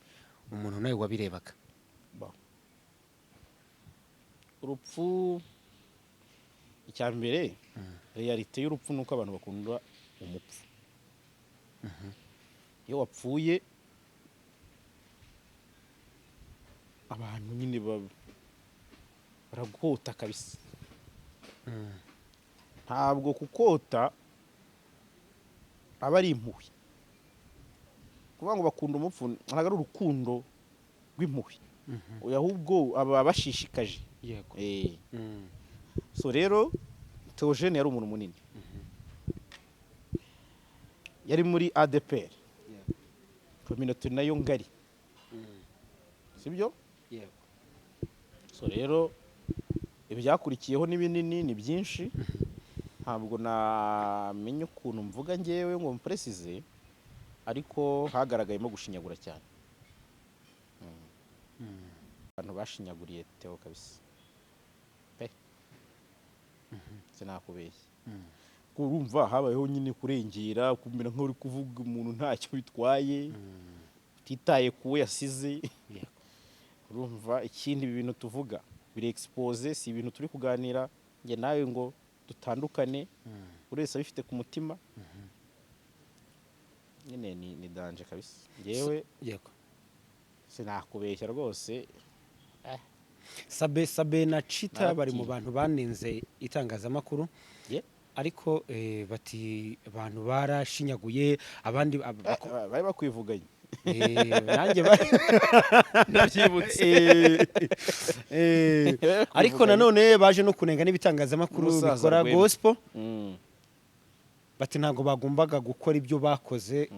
umuntu nawe wabirebaga. Urupfu, icya mbere, réalité y'urupfu ni uko abantu bakunda umupfu. Iyo wapfuye, abantu nyine baragota kabisa. Ntabwo kukota aba ari impuhwe. Kuvuga ngo bakunda umupfu ntabwo ari urukundo rw'impuhwe. Oya, ahubwo aba bashishikaje. So rero Theogene yari umuntu munini, yari muri ADPR, communauté nayo ngari, sibyo? Yego. So rero ibyakurikiyeho ni binini, ni byinshi, ntabwo namenya ukuntu mvuga ngewe ngo mprécise, ariko hagaragayemo gushinyagura cyane. Abantu bashinyaguriye Theo kabisa pe, sinakubeshya. Urumva habayeho nyine kurengera, kumera nk'uri kuvuga umuntu ntacyo bitwaye, utitaye ku wo yasize. Urumva ikindi, ibi bintu tuvuga biri expose, si ibintu turi kuganira njye nawe ngo dutandukane, buri wese abifite ku mutima nyine ni danger kabisa. Njyewe sinakubeshya rwose. Sabe na Chita bari mu Naratinya. bantu banenze itangazamakuru. Ariko bati abantu barashinyaguye abandi Bari bakwivuganye. Nanjye Ndabyibutse. Ariko nanone baje no kunenga n'ibitangazamakuru Umusaza bikora Rwema. gospel, bati ntabwo bagombaga gukora ibyo bakoze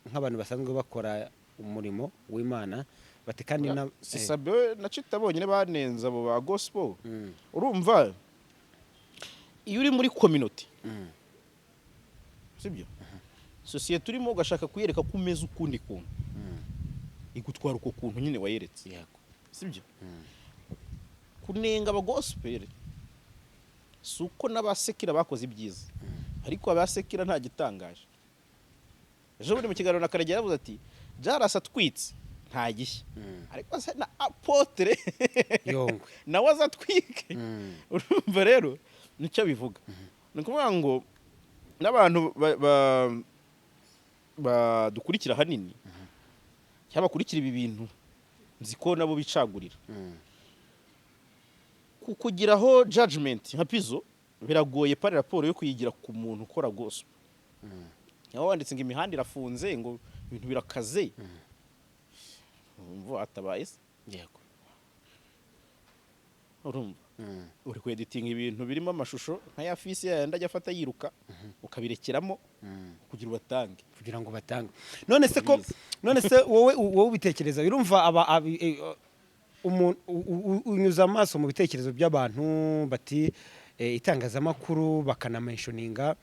nk'abantu basanzwe bakora umurimo w'Imana. Bati kandi na Si Sabe na Chita bonyine banenze abo ba gospel. Urumva, iyo uri muri community, sibyo, sosiyete urimo, ugashaka kuyereka ko umeze ukundi kuntu, igutwara uko kuntu nyine wayeretse. Sibyo, kunenga aba gospel si uko n'aba secular bakoze ibyiza, ariko aba secular nta gitangaje. Ejo bundi mu kiganiro na Karegeya yaravuze ati: "Jarasi atwitse nta gishya, ariko se na apôtre Yongwe nawe aza atwike." Urumva rero nicyo bivuga, ni ukuvuga ngo n'abantu badukurikira ahanini cyangwa bakurikira ibi bintu, nzi ko nabo bicagurira kugiraho judgment. Nka Pizo biragoye par rapport yo kuyigira ku muntu ukora gospel. Niba wanditse ngo imihanda irafunze, ngo ibintu birakaze, urumva atabaye se? Urumva uri kweditinga ibintu birimo amashusho nka ya fisi yayandi ajya afata yiruka, ukabirekeramo kugira ubatange. Kugira ngo batange. None se ko Urabizi. None se wowe ubitekereza, urumva aba unyuza amaso mu bitekerezo by'abantu bati itangazamakuru, bakanamentioninga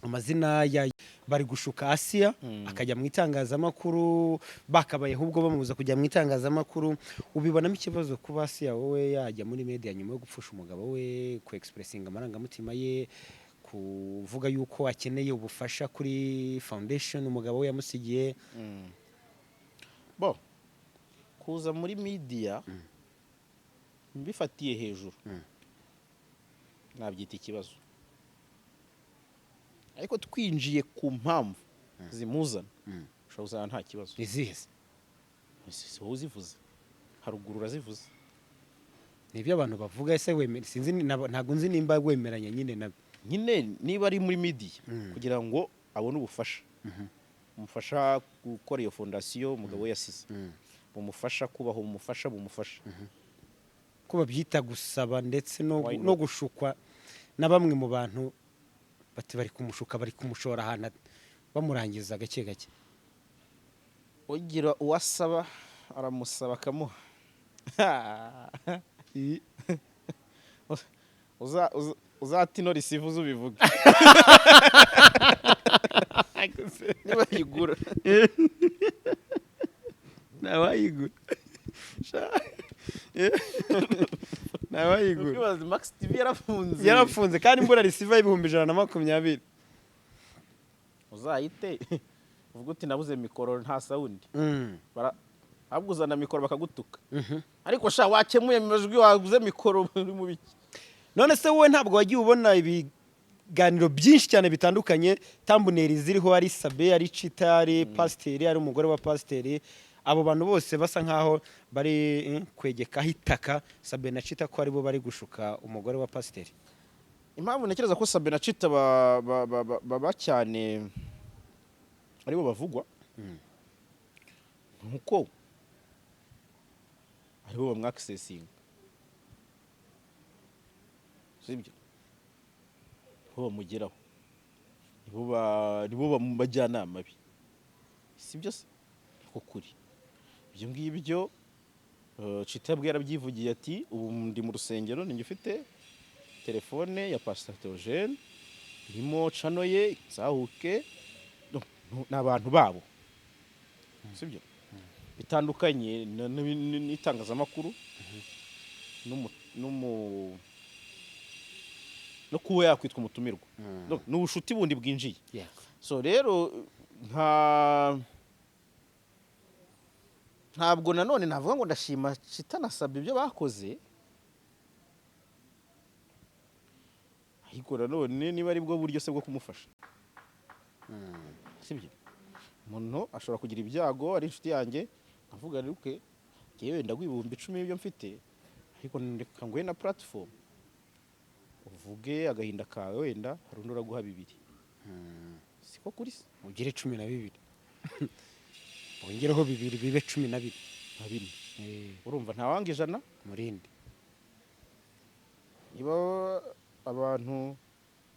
amazina ya bari gushuka Asiya akajya mu itangazamakuru, bakabaye ahubwo bamubuza kujya mu itangazamakuru. Ubibonamo ikibazo kuba Asiya wowe yajya muri media nyuma yo gupfusha umugabo we, ku expressinga amarangamutima ye, kuvuga yuko akeneye ubufasha kuri foundation umugabo we yamusigiye? Bo kuza muri media mbifatiye hejuru nabyita ikibazo, ariko twinjiye ku mpamvu zimuzana, ushobora gusanga nta kibazo. Izihe se? Si wowe uzivuze haruguru? Urazivuze. Ni ibyo abantu bavuga ese wemera? Sinzi ntabwo nzi nimba wemeranya nyine nabyo. Nyine niba ari muri media kugira ngo abone ubufasha bumufasha gukora iyo fondation umugabo we yasize, bumufasha kubaho, bumufasha. Ko babyita gusaba ndetse no, Why no not? gushukwa na bamwe mu bantu, bati bari kumushuka, bari kumushora ahantu bamurangiza gake gake. Ugira uwasaba aramusaba akamuha. Uzata ino receiver uzubivuga niba yigura. Ntawayigura, ntawayigura. Ukibaza, Max TV yarafunze. Yarafunze kandi imbura receiver y'120,000. Uzayite uvuga uti: "Nabuze mikoro, nta sound." Ahubwo uzana mikoro bakagutuka: "Ariko sha wakemuye amajwi, waguze mikoro uri mu biki?" None se wowe ntabwo wagiye ubona ibiganiro byinshi cyane bitandukanye, thumbnail ziriho ari Sabe, ari Cita, ari pasiteri, ari umugore wa pasiteri, abo bantu bose basa nkaho bari kwegekaho itaka Sabe na Cita, ko aribo bari gushuka umugore wa pasiteri? Impamvu ntekereza ko Sabe na Cita baba cyane aribo bavugwa, nuko aribo bamwakisesinga, sibyo? Nibo bamugeraho, nibo bajyanama be, sibyo se? Niko kuri ibyo ngibyo. Chita yabwiye, yarabyivugiye ati: "Ubu ndi mu rusengero, ninjye ufite telefone ya Pastor Theogene irimo channel ye nzahuke." No, no, ni abantu babo, sibyo? Bitandukanye n'itangazamakuru no kuba yakwitwa umutumirwa. No, ni ubushuti bundi bwinjiye. So rero ntabwo nanone navuga ngo ndashima Chita na Sabe ibyo bakoze, ariko nanone niba ari bwo buryo se bwo kumufasha, sibyo? Umuntu ashobora kugira ibyago ari inshuti yanjye, nkavuga: "Ruke ngewe ndaguha 10,000 y'ibyo mfite, ariko reka nguhe na platform uvuge agahinda kawe, wenda hari undi uraguha bibiri." Siko kuri se? Ugire 12, wongereho bibiri bibe 14. Nka bine. Urumva ntawanga 100. Murindi. Niba abantu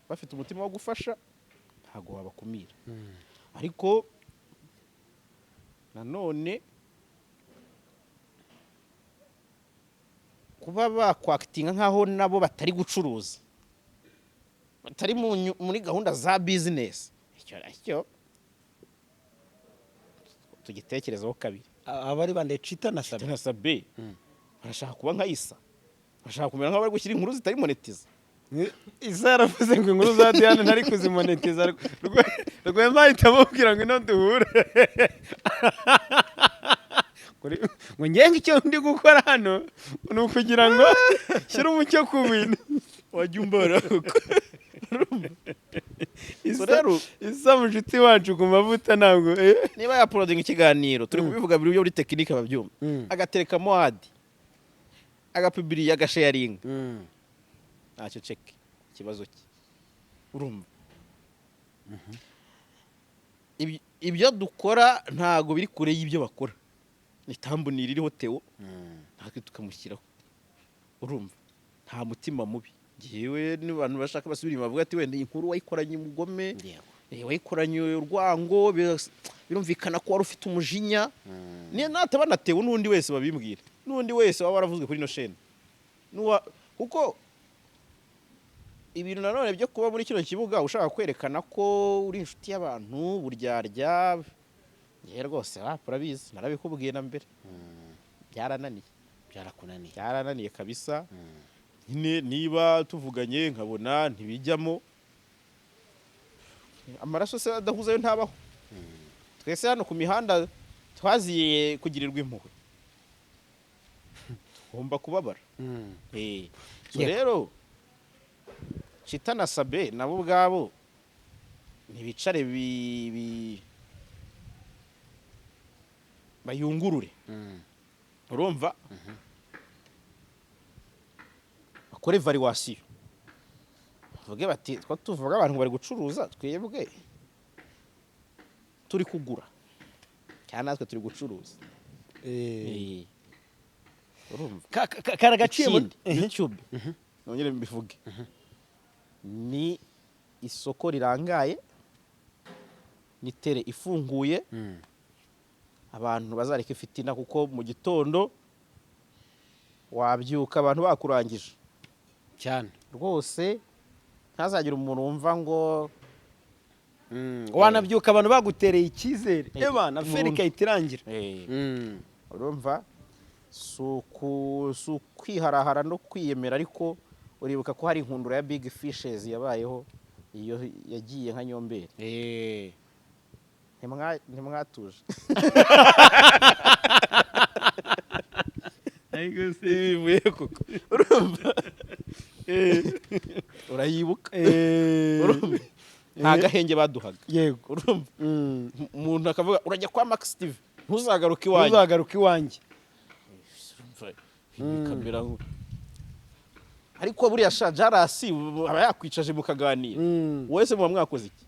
bafite umutima wo gufasha, ntabwo wabakumira, ariko nanone Kuba bakwakitinga nk'aho nabo batari gucuruza, batari muri gahunda za business, icyo nacyo tugitekerezaho kabiri. Abari bande? Cita na Sabe? Na Sabe. Barashaka kuba nka Isa, barashaka kumera nk'aho bari gushyira inkuru zitari monetize. Isa yaravuze ngo inkuru za Diane ntari kuzimonetiza. Rwema ahita amubwira ngo ino duhure ngo ngenga icyo ndi gukora hano ni ukugira ngo shyire umucyo ku bintu. Wajya umbara koko. Isa, Rero- Isa mushuti wacu ku mavuta ntabwo Niba yauploadinga ikiganiro, turi kubivuga buri buryo muri technique babyumva, agaterekamo ad, agapubliya, agasharinga, ntacyo ceke ikibazo cye. Urumva, ibyo dukora ntago biri kure y'ibyo bakora. Ni thumbnail iriho Theo, natwe tukamushyiraho. Urumva, nta mutima mubi. Ngewe n'abantu bashaka basubira inyuma bavuga ati wenda iyi nkuru wayikoranye umugome, wayikoranye urwango, birumvikana ko wari ufite umujinya. Niyo nataba natewe n'undi wese babimbwira, n'undi wese waba waravuzwe kuri ino shene. Kuko ibintu nanone byo kuba muri kino kibuga ushaka kwerekana ko uri inshuti y'abantu, buryarya, ngewe rwose rap urabizi, narabikubwiye na mbere, byarananiye. Byarakunaniye? Byarananiye kabisa. Nyine niba tuvuganye nkabona ntibijyamo, amaraso se adahuzayo ntabaho. Twese hano ku mihanda twaziye kugirirwa impuhwe, tugomba kubabara. So rero Chita na Sabe nabo ubwabo ntibicare bayungurure, urumva, bakore évaluation, bavuge bati two tuvuga abantu bari gucuruza, twebwe turi kugura cyangwa natwe turi gucuruza. Urumva? Karagaciye. Ikindi, YouTube, nongere mbivuge, ni isoko rirangaye, ni tere ifunguye. Abantu bazareka ifitina, kuko mu gitondo wabyuka abantu bakurangije. Cyane. Rwose ntazagire umuntu wumva ngo Wanabyuka abantu bagutereye icyizere, eba na feri burundu. Igahita irangira. Urumva, si ukwiharahara no kwiyemera, ariko uribuka ko hari inkundura ya big fishes yabayeho, iyo yagiye nka nyomberi. Ntimwatuje bivuye koko. Urumva, urayibuka? Urumva, nta gahenge baduhaga. Urumva, umuntu akavuga urajya kwa Max TV, ntuzagaruke iwanjye. Ntuzagaruke iwanjye. Bikamera ariko buriya sha Jarasi aba yakwicaje mukaganira. Wese muba mwakoze iki?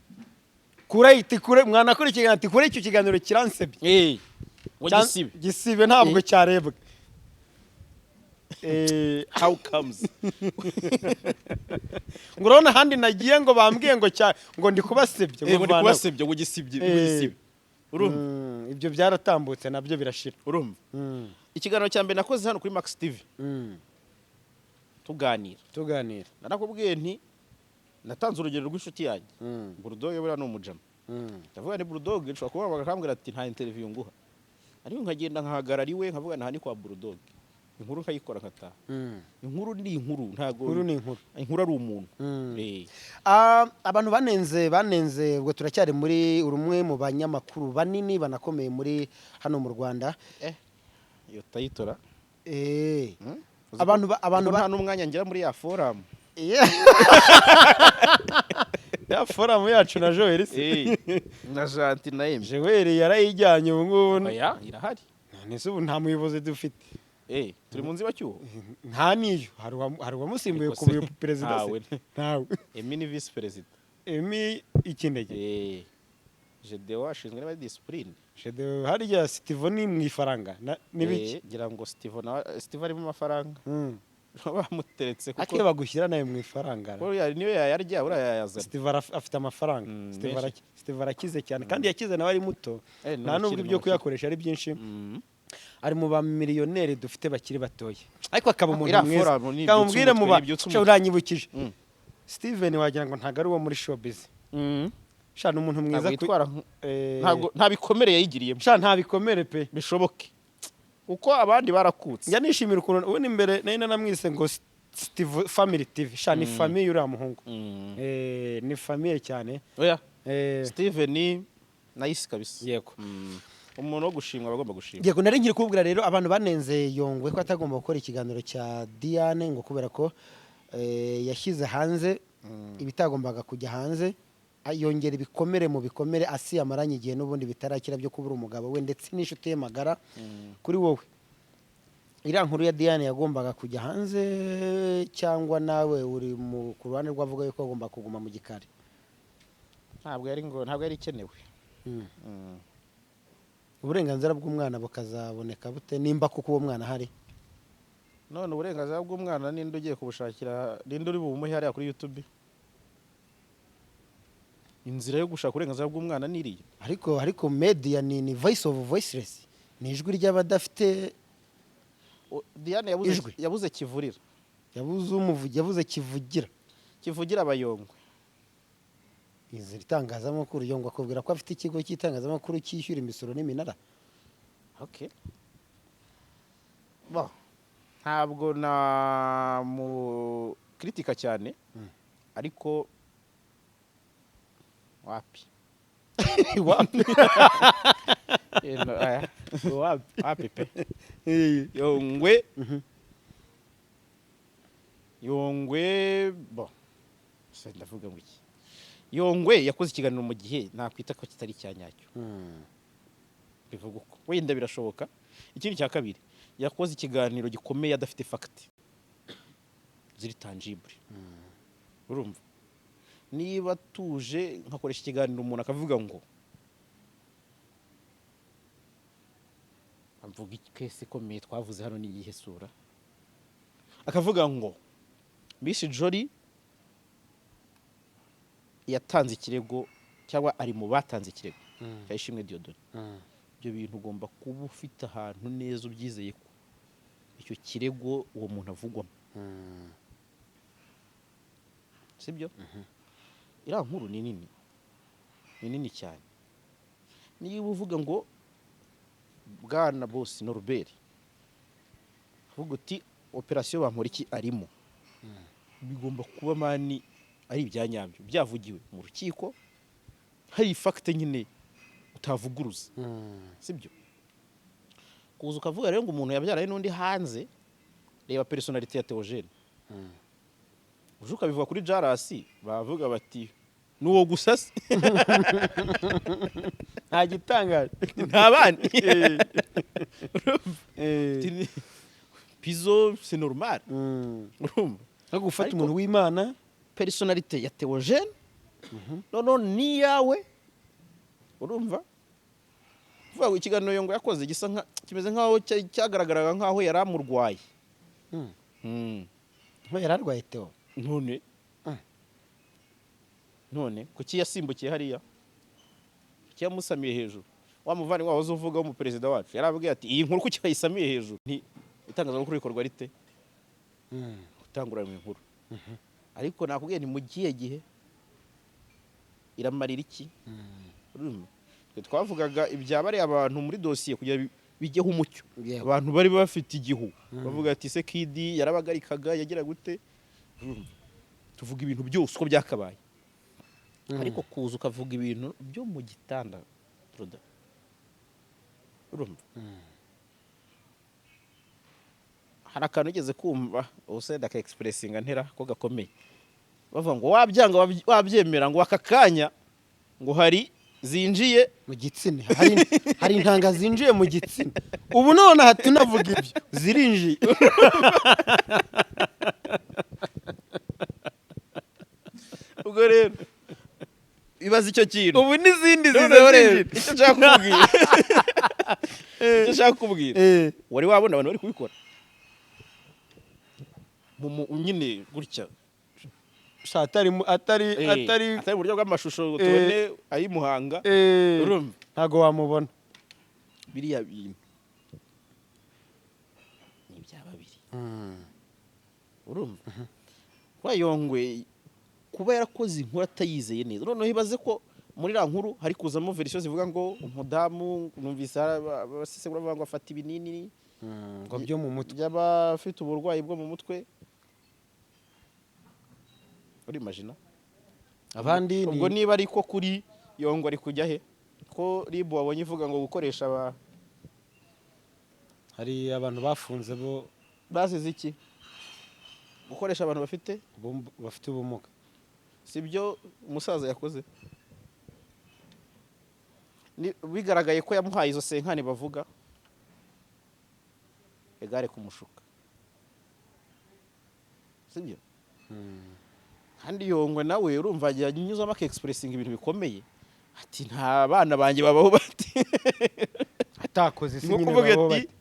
Kure iti kure mwanakora ikiganiro, ati kure icyo kiganiro kiransebye. Ngo gisibe. Gisibe, ntabwo cyarebwa. How comes? Ngo urabona ahandi nagiye ngo bambwiye ngo cya ngo ndi kubasebye. Ngo ndi vanaho. kubasebye, ngo gisibye, ngo gisibe. Urumva? Ibyo byaratambutse nabyo birashira. Urumva, ikiganiro cya mbere nakoze hano kuri Max TV, tuganira, tuganira, narakubwiye nti natanze urugero rw'inshuti yanjye Bulldog. Buriya ni umujama. Ndavuga ni Bulldog nshobora kuba bakambwira ati nta interview nguha, ariko nkagenda nkahagarara iwe, nkavuga aha ni kwa Bulldog, inkuru nkayikora nkataha. Inkuru ni inkuru, ntago Inkuru ni inkuru. Inkuru ari umuntu. Abantu banenze, ubwo turacyari muri uri umwe mu banyamakuru banini banakomeye muri hano mu Rwanda. Iyo tayitora. Abantu nta n'umwanya ngira muri ya forum. Ya forum yacu na Joel se? Na Janti na Emi. Joel yarayijyanye ubu ngubu. Oya, irahari. None se ubu nta muyobozi dufite? Turi mu nzibacyuho. Nta niyo, hari uwamusimbuye Ariko ku se, perezida se? Ntawe. Ntawe. Emi ni vice perezida. Emi ikindege. Gedeon ashinzwe n'aba discipline. Gedeon harya Steve ni mu ifaranga n'ibiki? Ngira ngo Steve nawe, Steve ari mu mafaranga. Bamuteretse Ariko kuko iyo bagushyira nawe mu ifaranga buriya niyo yayarya, buriya yayazana. Steve afite amafaranga. Steve Menshi. Steve arakize cyane, kandi yakize nawe ari muto. Ni Nta nubwo umukire, ibyo ni umukire. kuyakoresha ari byinshi. Ari mu bamiliyoneri dufite bakiri batoya, ariko akaba umuntu Iriya mwiza. forum ni Kamubwire ibyutsa mu umutwe, ba ni ibyutsa Sha, umutwe. uranyibukije. Steven wagira ngo ntabwo ari uwo muri showbiz. Sha, ni umuntu mwiza. Ntabwo yitwara ntabwo nta bikomere yayigiriyemo. Sha, nta bikomere pe. Bishoboke uko abandi barakutse. Njya nishimira ukuntu ubundi mbere nari naramwise ngo Steve Family TV. Sha, ni famille uriya muhungu. Ni famille cyane. Oya, Steven nice kabisa. Yego. Umuntu wo gushimwa aba agomba gushimwa. Yego, nari nkiri kubwira rero abantu banenze Yongwe ko atagomba gukora ikiganiro cya Diane, ngo kubera ko yashyize hanze ibitagombaga kujya hanze, yongera ibikomere mu bikomere asi amaranye igihe n'ubundi bitarakira byo kubura umugabo we ndetse n'inshuti ye magara. Kuri wowe, iriya nkuru ya Diane yagombaga kujya hanze, cyangwa nawe uri ku ruhande rw'avuga yuko agomba kuguma mu gikari? Ntabwo yari, ngo ntabwo yari ikenewe. Uburenganzira bw'umwana bukazaboneka bute nimba kuko uwo mwana ahari? None uburenganzira bw'umwana ninde ugiye kubushakira? Ninde uri bubumuhe hariya kuri YouTube? Inzira yo gushaka uburenganzira bw'umwana ni iriya. Ariko media ni voice of voiceless, ni ijwi ry'abadafite Diane yabuze ijwi. Yabuze kivurira. Yabuze umuvugi, yabuze kivugira. Kivugira abayongwe. Izi itangazamakuru, Yongwe akubwira ko afite ikigo cy'itangazamakuru cyishyura imisoro n'iminara. Okay. Bon. Ntabwo namukritika cyane, ariko wapi. Wapi? No, aya, Wapi? Wapi pe. Yongwe, Yongwe, bon, se ndavuga ngo iki? Yongwe yakoze ikiganiro mu gihe nakwita ko kitari icya nyacyo. Bivuga uko wenda birashoboka. Ikindi cya kabiri, yakoze ikiganiro gikomeye adafite fact ziri tangible. Urumva, niba tuje nkakoresha ikiganiro, umuntu akavuga ngo mvuga case ikomeye twavuze hano ni iyihe sura, akavuga ngo Miss Jolly yatanze ikirego cyangwa ari mu batanze ikirego cya Ishimwe Dieudonné, ibyo bintu ugomba kuba ufite ahantu neza ubyizeye ko icyo kirego uwo muntu avugwamo, sibyo? Iriya nkuru ni nini, ni nini cyane. Niba uvuga ngo bwana boss Norbert, uvuga uti operasiyo Bamporiki arimo, bigomba kuba man ari ibya nyabyo, byavugiwe mu rukiko, hari fact nyine utavuguruza, sibyo? Kuza ukavuga rero ngo umuntu yabyaranye n'undi hanze, reba personnalité ya Theogene, uje ukabivuga kuri Jarasi, bavuga bati nuwo gusa se? Nta gitangaje. Nta bandi. Pizo, c'est normal. Urumva? No gufata Ariko- umuntu w'Imana. Personnalité ya Theogene noneho n'iyawe, urumva, kuvuga ngo ikiganiro Yongwe yakoze gisa nka kimeze nkaho cyagaragaraga nkaho yari amurwaye. Nko yari arwaye Theo? None none kuki yasimbukiye hariya? Kuki yamusamiye hejuru? Wa muvandimwe wahoze uvuga w'umuperezida wacu yarabwiye ati: "Iyi nkuru kuki bayisamiye hejuru?" Nti itangazamakuru rikorwa rite? Gutangurana inkuru. Ariko nakubwiye ni mu gihe gihe iramarira iki? Urumva? Twe twavugaga ibya bariya abantu muri dosiye kugira bijyeho umucyo. Abantu bari bafite igihu bavuga ati: "Se Kidi yarabagarikaga, yagira gute?" Urumva? Tuvuga ibintu byose uko byakabaye, ariko kuza ukavuga ibintu byo mu gitanda, brother, urumva, hari akantu ugeze kumva ubuse ndaka expressinga ntera ko gakomeye, bavuga ngo wabyanga wabyemera, ngo aka kanya ngo hari zinjiye mu gitsina, hari intanga zinjiye mu gitsina. Ubu nonaha tunavuga ibyo zirinjiye. Ubwo rero ibaze icyo kintu. Ubu n'izindi ziza Noneho rero zinjira. Icyo nshaka kukubwira, wari wabona abantu bari kubikora nyine gutya? Sha, atari atari atari atari mu buryo bw'amashusho ngo tubone ayimuhanga. Urumva? Ntago wamubona. Biriya bintu Urumva kwa Yongwe kuba yarakoze inkuru atayizeye neza. Noneho ibaze ko muri iriya nkuru hari kuzamo version zivuga ngo umudamu, numvise abasesengura bavuga ngo afata ibinini ngo byo mu mutwe, by'abafite uburwayi bwo mu mutwe. Urimagina? Abandi Ubwo niba ariko kuri Yongwe, ari kujya he ko RIB wabonye ivuga ngo gukoresha aba Hari abantu bafunze bo. Bazize iki? Gukoresha abantu bafite Bafite ubumuga. Si byo umusaza yakoze? Bigaragaye ko yamuhaye izo senkani bavuga egare kumushuka, sibyo? Kandi Yongwe nawe urumva ajya anyuzamo akexpressinga ibintu bikomeye, ati: "Nta bana banjye babaho bati Atakoze si Ni nko nyine kuvuga babaho ati bate?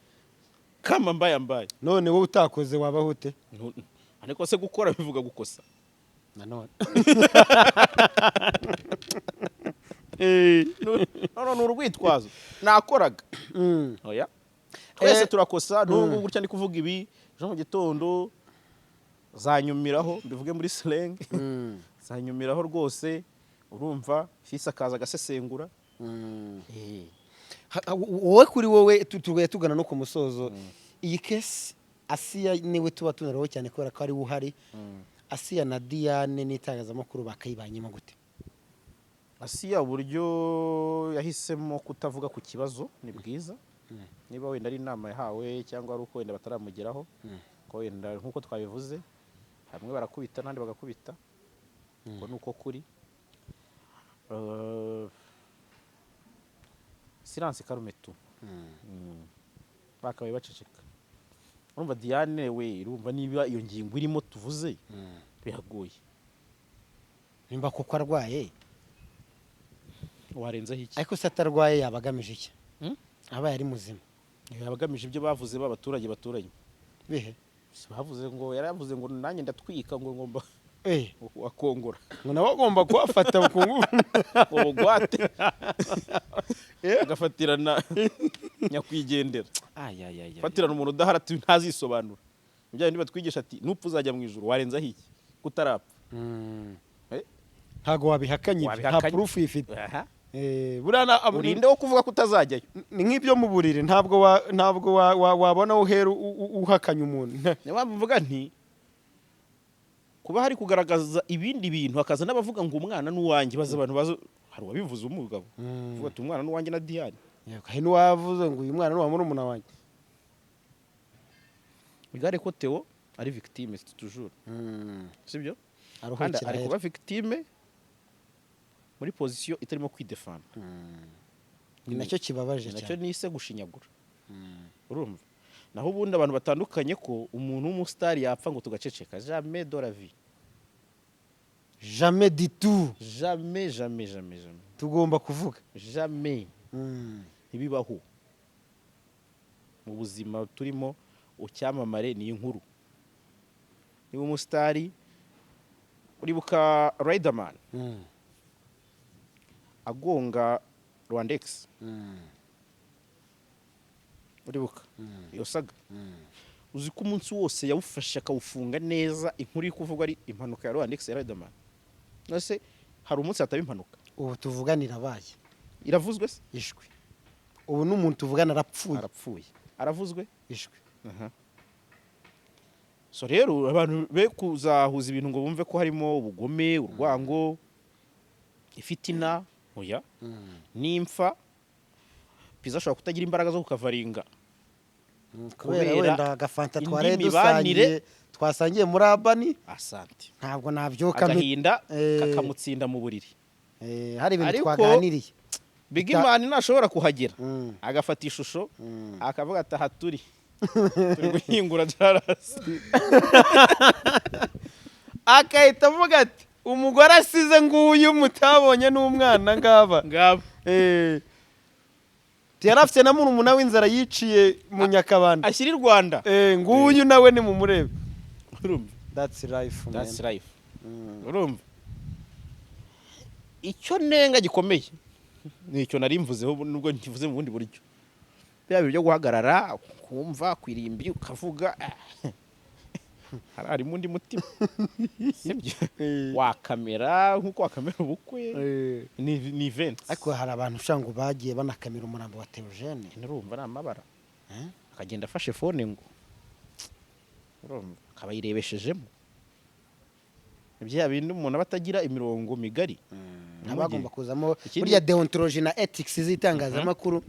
Kama mbaye mbaye. None wowe utakoze wabaho ute? Ariko se gukora bivuga gukosa? Nanone. None ni urwitwazo, nakoraga. Oya, twese turakosa. N'ubu gutya ndi kuvuga ibi, ejo mu gitondo zanyumiraho, mbivuge muri slang, zanyumiraho rwose. Urumva fisi akaza agasesengura. Wowe kuri wowe, tugaye tugana no ku musozo, iyi case Asiya niwe tuba tunaraho cyane kubera ko ari we uhari. Asiya na Diane n'itangazamakuru bakayibanyemo gute? Asiya uburyo yahisemo kutavuga ku kibazo ni bwiza, niba wenda ari inama yahawe cyangwa ari uko wenda bataramugeraho, ko wenda nk'uko twabivuze, hamwe barakubita n'ahandi bagakubita, ngo ni uko kuri silence calme tout. Bakabaye baceceka. Urumva Diane we, urumva niba iyo ngingo irimo tuvuze, biragoye. Nimba koko arwaye, Warenzaho iki? ariko se atarwaye yaba agamije iki? Hmm? Abaye ari muzima. Yaba agamije ibyo bavuze ba baturage baturanye. Bihe? Si bavuze ngo yaravuze ngo nanjye ndatwika, ngo ngomba wakongora. Ngo nawe agomba kuhafata ku ngufu. Ubugwate agafatirana nyakwigendera, fatirana umuntu udahari, ati ntazisobanura. Ibyo bindi batwigisha ati nupfa uzajya mu ijuru, warenzaho iki kutarapfa? Eh? Ntabwo wabihakanye ibyo, nta Wabihakanye. proof ifite. Aha. Buriya Urinde wo kuvuga ko utazajyayo. Ni nk'ibyo mu buriri, ntabwo wabona aho uhera uhakanya umuntu. Niyo mpamvu mvuga nti kuba hari kugaragaza ibindi bintu, hakaza n'abavuga ngo umwana n'uwanjye, baza abantu baza, hari uwabivuze, umugabo uvuga ati umwana n'uwanjye na Diane. Yego, hari n'uwavuze ngo uyu mwana ni uwa murumuna wanjye. Bigare ko Theo ari victime, c'est toujours, sibyo? Kandi Aruhukira ari ahera. kuba victime muri position itarimo kwidefanda. Ni nacyo kibabaje Ni nacyo cyane. nise gushinyagura. Urumva, naho ubundi abantu batandukanye ko umuntu w'umusitari yapfa ngo tugaceceka, jamais de la vie. Jamais du tout. Jamais, jamais, jamais, jamais. Tugomba kuvuga. Jamais, ntibibaho mu buzima turimo. Icyamamare ni inkuru. Niba umusitari, uribuka Riderman agonga Rwandex? Uribuka iyo saga? Uzi ko umunsi wose yawufashe akawufunga neza, inkuru iri kuvugwa ari impanuka ya Rwandex ya Riderman? None hari umunsi hataba impanuka? Ubu tuvugana irabaye. Iravuzwe se? Ishwi, ubu n'umuntu tuvugana arapfuye. Arapfuye, aravuzwe. Ishwi. So rero abantu be kuzahuza ibintu ngo bumve ko harimo ubugome, urwango, ifitina. Oya, nimfa Pizzo ashobora kutagira imbaraga zo kukavaringa Kubera kubera wenda agafanta indi twaraye mibanire. dusangiye, twasangiye muri abani. Asante. Ntabwo nabyuka Agahinda kakamutsinda mu buriri. Hari ibintu Ariko twaganiriye. Big Man ntashobora kuhagera agafata ishusho akavuga ati aha turi guhingura jarasi. Agahita avuga ati umugore asize nguyu mutabonye n'umwana ngaba. Ngaba. Yari afite na murumuna w'inzara yiciye mu Nyakabanda. Ashyira i Rwanda. Nguyu nawe nimumurebe. Urumva? That's life, man. That's life. Urumva icyo nenga gikomeye ni icyo nari mvuzeho, nubwo nkivuze mu bundi buryo. Bya bintu byo guhagarara kumva kwirimbi ukavuga, harimo undi mutima, sibyo? Wakamera nk'uko wakamera ubukwe, ni event. Ariko hari abantu ushaka ngo bagiye banakamera umurambo wa Theogene. Nurumva ni amabara, akagenda afashe phone ngo urumva akaba yirebeshejemo bya bindi umuntu aba atagira imirongo migari. Haba hagomba kuzamo Ikindi- burya deontology na ethics z'itangazamakuru,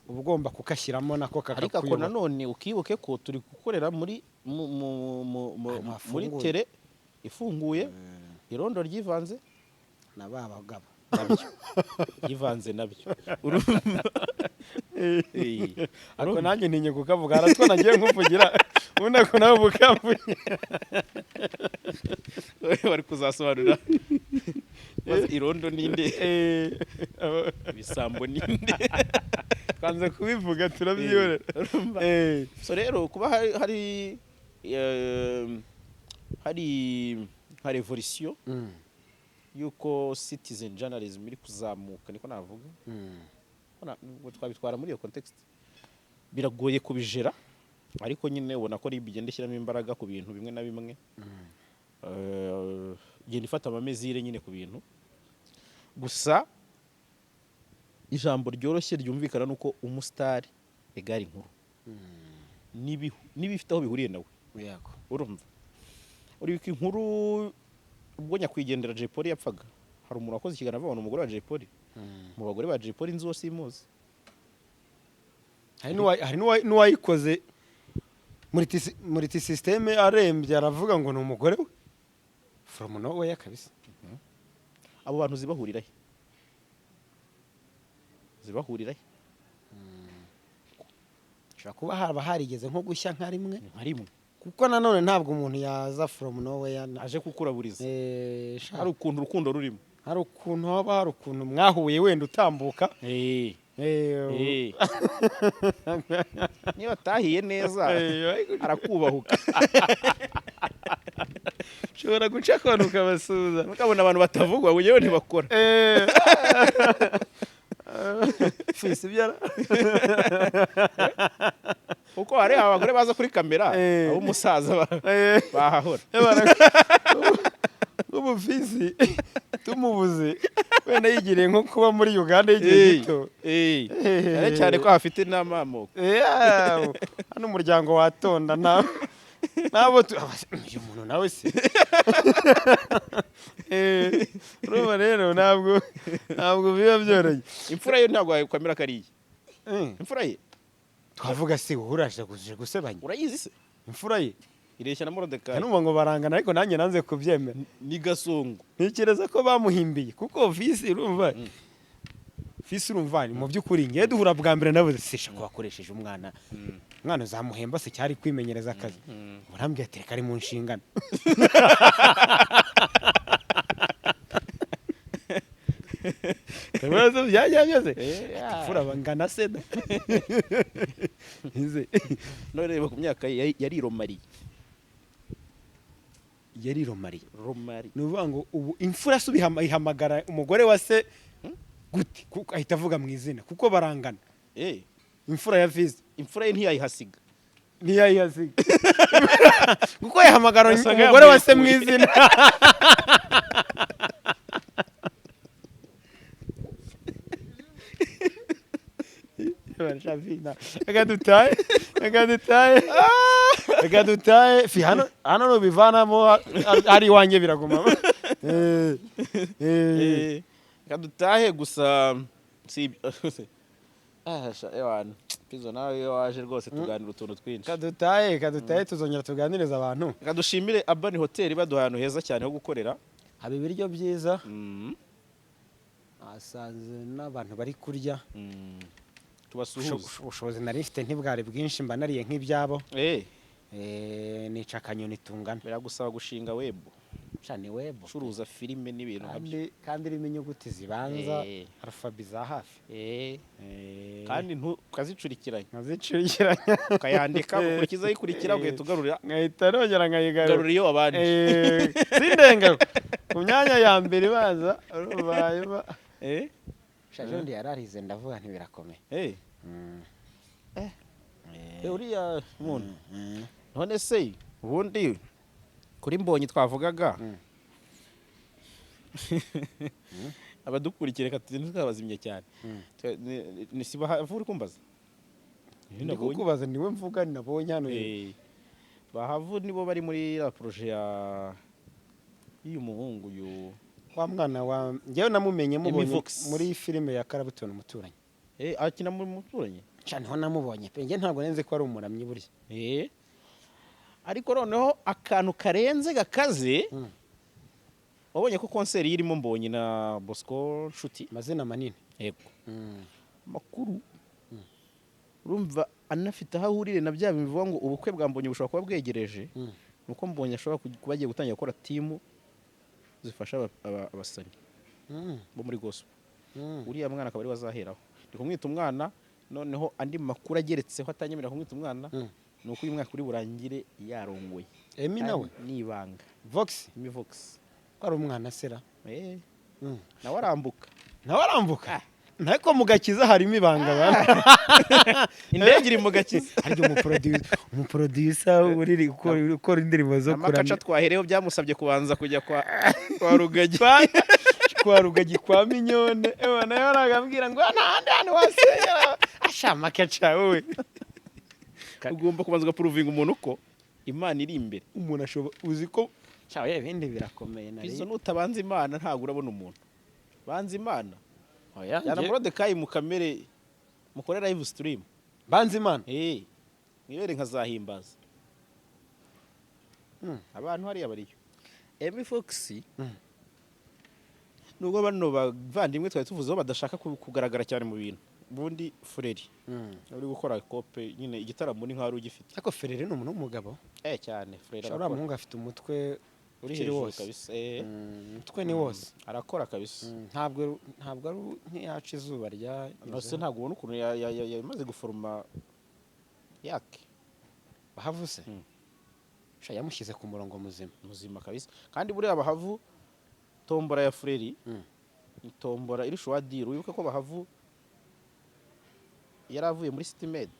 uba ugomba kukashyiramo nako Ariko ako kakakuyobora. Nanone ukibuke ko turi gukorera muri Ahantu muri hafunguye. tere ifunguye, irondo ryivanze Na ba bagabo. Nabyo yivanze nabyo, urumva? Ariko nanjye ntinye kukavuga, haratwo nagiye nkuvugira ubundi ako nawe bukamvugira. Bari kuzasobanura maze irondo ninde, ibisambo ninde. Twanze kubivuga, turabyihorera. Urumva? So rero kuba hari nka revolution yuko citizen journalism iri kuzamuka, niko navuga. Ubwo twabitwara muri iyo context, biragoye kubijera, ariko nyine ubona ko RIB igenda ishyiramo imbaraga ku bintu bimwe na bimwe, igenda ifata ama mesures nyine ku bintu. Gusa ijambo ryoroshye ryumvikana nuko umusitari egari inkuru n'ibifite aho bihuriye nawe. Urumva, uribuka inkuru ubwo nyakwigendera Jay Polly yapfaga, hari umuntu wakoze ikiganiro avuga ngo ni umugore wa Jay Polly. Mu bagore ba Jay Polly inzu wose imuzi. Hari n'uwayikoze muri système arembye, aravuga ngo ni umugore we from nowhere kabisa. Abo bantu zibahurira he? Zibahurira he? Ushobora kuba haba harigeze nko gushya nka rimwe. Nka rimwe. Kuko nanone ntabwo umuntu yaza from nowhere aje kukuraburiza. Sha, hari ukuntu urukundo rurimo. Hari ukuntu haba hari ukuntu mwahuye wenda utambuka. Niba atahiye neza arakubahuka. Ushobora guca akantu ukabasuhuza. Mukabona abantu batavugwa ngo yewe ntibakora. Fisi byara. Kuko hari abagore baza kuri kamera, ab'umusaza bahahora. Nk'ubu fisi tumubuze wenda yigiriye nko kuba muri Uganda y'igihe gito. Cyane cyane ko hafite n'amamoko. Yeah, hano umuryango watonda na nabo uyu muntu nawe se. Urumva rero ntabwo biba byoroshye. Imfura ye ntabwo wakwemera ko ari iye. Imfura ye. Twavuga se wowe uraje gusebanya? Urayizi se? Imfura ye. Ireshya na Morodekayi. Numva ngo barangana, ariko nanjye nanze kubyemera. Ni Gasongo. Ntekereza ko bamuhimbiye, kuko fisi, urumva, fisi, urumva, ni mu by'ukuri ngiye duhura bwa mbere nabuze sisha ko wakoresheje umwana, umwana uzamuhemba se cyari kwimenyereza akazi? Urambwira ati reka, ari mu nshingano. Ibibazo byajya byose imfura bangana se da. Nze. None reba ku myaka ye, yari romariye. Yari romariye. Romari. Ni ukuvuga ngo ubu imfura se ihamagara umugore wa se gute? Kuko ahita avuga mu izina kuko barangana. Imfura ya fisi. Imfura ye ntiyayihasiga. Ntiyayihasiga kuko yahamagara Wasanga umugore wa se mu yamurekuye. izina. Reka dutahe, reka dutahe, reka dutahe. Fi hano, hano nubivanamo ari iwanjye biraguma. Reka dutahe gusa si ibyo. Ah, sha, ewana Pizzo, nawe iyo waje rwose tuganira utuntu twinshi. Reka dutahe, reka dutahe, tuzongera tuganiriza abantu. Reka dushimire Urban Hotel baduha ahantu heza cyane ho gukorera. Haba ibiryo byiza, hasanze n'abantu bari kurya. Tubasuhuze. Ubushobozi nari mfite ntibwari bwinshi, mba nariye nk'ibyabo. Nica akanyoni tungana. Biragusaba gushinga web. Sha, ni web. Ucuruza filime n'ibintu nkabyo. Kandi irimo inyuguti zibanza, alphabet za hafi. Kandi ukazicurikiranya. Nkazicurikiranya. Ukayandika ugakurikiza ikurikira, ugahita ugarurira. Nkahita nongera nkayigarura. Ugarura iyo wabanje. Sindenga ku myanya ya mbere baza urumva hanyuma. Sha, ejo bundi yararize, ndavuga nti birakomeye. Uriya muntu none se ubundi kuri Mbonyi twavugaga, abadukurikira, reka tugende twabazimye cyane. Ni si Bahavu uri kumbaza? Ndi kukubaza, niwe mvuga nabonye hano. Bahavu nibo bari muri la projet ya y'uyu muhungu uyu. Wa mwana wa njyewe namumenye mubonye Vox. muri filime ya Karabutoni Umuturanyi. Akina muri Muturanyi? Cyane, ho namubonye pe. Njye ntabwo nzi ko ari umuramyi burya. Ariko noneho akantu karenze gakaze, wabonye ko concert irimo Mbonyi na Bosco Nshuti? Amazina manini. Yego. Makuru urumva anafite aho ahurire na bya bivuga ngo ubukwe bwa Mbonyi bushobora kuba bwegereje, nuko Mbonyi ashobora kuba agiye gutangira gukora team zifasha abasanyi bo muri gospel. Uriya mwana akaba ariwe azaheraho. Ndi kumwita umwana. Noneho andi makuru ageretseho atanyemerera kumwita umwana, ni uko uyu mwaka uri burangire yarongoye. Emi nawe? Kandi ni ibanga. Vox? Emi Vox. Ko ari umwana sera? Nawe arambuka. Nawe arambuka, ariko mu gakiza harimo ibanga bana. Indege iri mu gakiza. Harya umuproducer uri ukora indirimbo zo Amakaca kuramya twahereho byamusabye kubanza kujya kwa Rugagi. Kwa Rugagi, kwa Minyone. Ewa, nawe aragambwira ngo nta handi hantu wasenyera asha makaca wowe. Ugomba kubanza ugapuruvinga umuntu ko Imana iri imbere. Umuntu ashobora, uzi ko cyawe ibindi birakomeye nari. Izo nutabanza Imana ntabwo urabona umuntu. Banza Imana. Oya. Jyana Morodekayi mu kamere, mukore live stream. Banza Imana. Mwibere nka zahimbaza. Abantu hariya bariyo. Emi Fox, nubwo bano bavandimwe twari tuvuzeho badashaka kugaragara cyane mu bintu, ubundi Fureri uri gukora kope nyine, igitaramo ni nk'aho ugifite. Ariko Ferere ni umuntu w'umugabo. Cyane, Fureri uriya arakora. Muhungu afite umutwe uri ukiri hejuru wose. kabisa. Umutwe ni wose. Arakora kabisa. Ntabwo ari nk'iyaca izuba rya Nose ntabwo ubona ukuntu yamaze guforoma yake? Bahavu se? Mm. Sha, yamushyize ku murongo muzima. Muzima kabisa. Kandi buriya Bahavu, tombora ya Fureri ni tombora iri shuwadiri. Wibuke ko Bahavu yari avuye muri City Maid,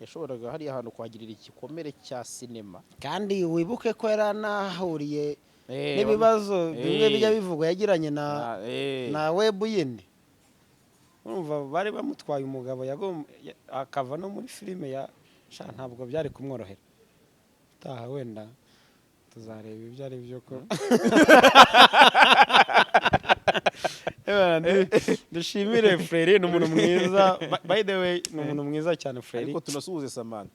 yashoboraga hariya hantu kuhagirira igikomere cya sinema. Kandi wibuke ko yari anahuriye n'ibibazo bimwe bijya bivugwa yagiranye na webu yindi. Urumva bari bamutwaye umugabo, akava no muri filime ya sha, ntabwo byari kumworohera. Utaha wenda tuzareba ibyo ari byo ko. Ewana, dushimire Frere, ni umuntu mwiza. By the way, ni umuntu mwiza cyane Frere. Ariko tunasuhuze Samantha.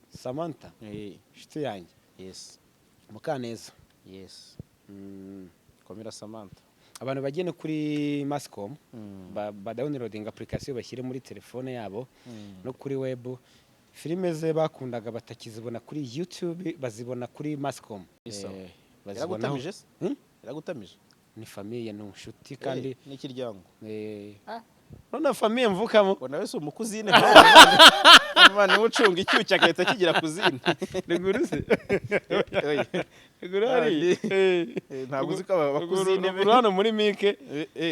Samantha, inshuti yanjye. Yes. Mukaneza. Yes. Komera Samantha. Abantu bagiye no kuri Mascom ba downloading application, bashyire muri telefone yabo no kuri web. Filime ze bakundaga batakizibona kuri YouTube, bazibona kuri Mascom. Isawa. Bazibonaho. Yaragutamije se? Hmm? Yaragutamije? Ni famille, ni inshuti kandi. N'ikiryango. None famille mvukamo. Ngo nawe si umukuzine, umwana ucunga icyuki agahita kigira kuzine. Ruguru se? Ruguru hari. hari. Ntabwo uzi ko aba bakuzine Ruguru hano muri mike.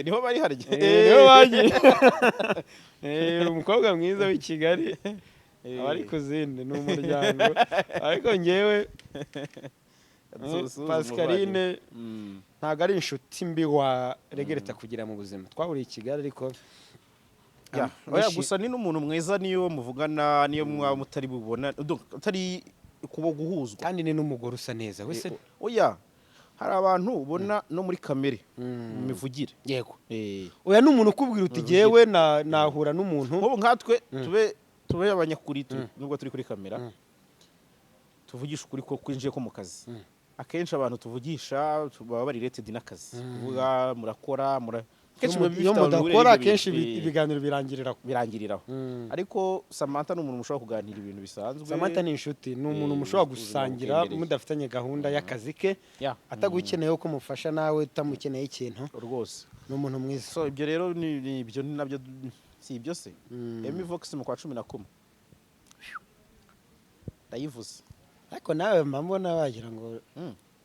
Niho bari harya. Niho bagiye. Umukobwa mwiza w'i Kigali aba ari kuzine, ni umuryango, ariko ngewe Suhuza Pascaline umuvandimwe. Ntabwo ari inshuti mbi wa regereta kugira mu buzima. Twahuriye i Kigali ariko Oya, gusa ni n'umuntu mwiza niyo muvugana, niyo mwaba mutari bubona, donc atari kuba guhuzwa. Kandi ni n'umugore usa neza wese. Oya, hari abantu ubona no muri kamere, mu mivugire. Yego. Oya, ni umuntu ukubwira uti jyewe nahura n'umuntu. Nk'ubu nkatwe tube abanyakuri, nubwo turi kuri kamera, tuvugisha ukuri ko kwinjiye ko mu kazi. Akenshi abantu tuvugisha baba bari related n'akazi, kuvuga murakora mura akenshi Iyo biba bifite iyo ahantu bihuriye mudakora n'ibyo akenshi bintu. Ibiganiro birangirira aho. Birangiriraho. Ariko Samantha ni umuntu mushobora kuganira ibintu bisanzwe. Samantha ni inshuti, ni umuntu mushobora Ubuzima gusangira bukendereye. Mudafitanye gahunda y'akazi ke, atagukeneye ko umufasha, nawe utamukeneye ikintu. Rwose. Ni umuntu mwiza. So ibyo rero ni ibyo, ni nabyo, si ibyo se? Emi Vox mu kwa 11 ndayivuze. Ariko nawe mba mbona wagira ngo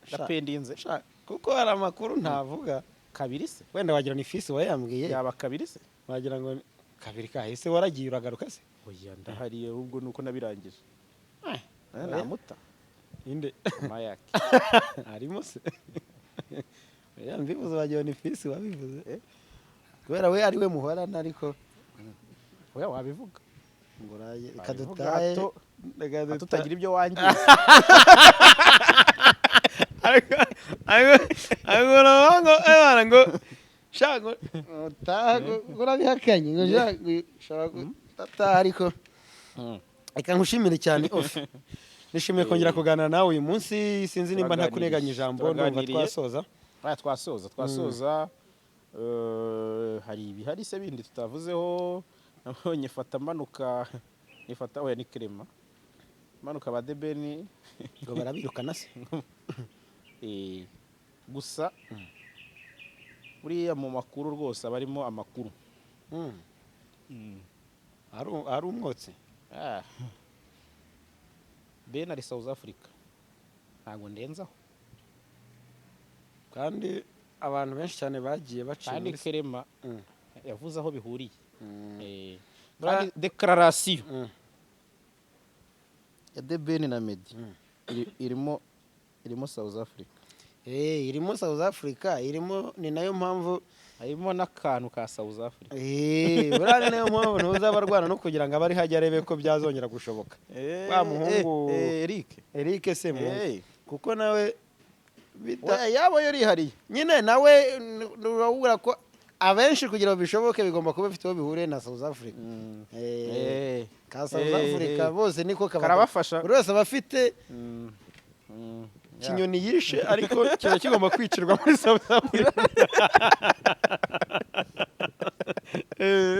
Ndapendinze. Sha, kuko hari amakuru ntavuga. Kabiri se? Wenda wagira ni fisi wayambwiye. Yaba kabiri se? Wagira ngo Kabiri kahise waragiye uragaruka se? Oya, ndahariye, ahubwo nuko nabirangije. Eh, Namuta. Inde? Mayake. Harimo se? Oya, mbivuze wagira ni fisi wabivuze. Kubera we ari we muhorana, ariko Oya, wabivuga. Ngo uraye Wabivuga. kadutaye. Hato hato utagira ibyo wangiza. Ariko ariko uravuga ngo ebana, ngo shaka utaha, ngo urabihakanye, ngo shaka ushobora gutaha, ariko reka nkushimire cyane, Ofi. Nishimiye kongera kuganira nawe uyu munsi. Sinzi nimba ntakuneganya ijambo, ndumva Turaganiriye. twasoza. Oya, twasoza. Hari ibihari se bindi tutavuzeho? Nabonye fata manuka nifata, oya, ni Clement manuka ba Debeni. Ngo barabirukana se? Gusa buriya mu makuru rwose aba arimo amakuru. Ari umwotsi. Ah. Ben ari South Africa, ntabwo ndenzaho. Kandi abantu benshi cyane bagiye baciye Kandi muri Clement yavuze aho bihuriye. Kandi declaration ya The Ben na Meddy irimo South Africa. Irimo South Africa, irimo, ni nayo mpamvu Harimo n'akantu ka South Africa. Buriya ni nayo mpamvu ntuzaba arwana no kugira ngo abe ari hajya arebe ko byazongera gushoboka. Wa muhungu Eric. Eric se muhungu. Kuko nawe bita Oya, yabo yarihariye. Nyine nawe urabura ko abenshi kugira ngo bishoboke bigomba kuba bifite aho bihuriye na South Africa. Ka South Africa bose niko Karabafasha. Buri wese aba afite kinyoni yishe, ariko kiba kigomba kwicirwa muri South Africa.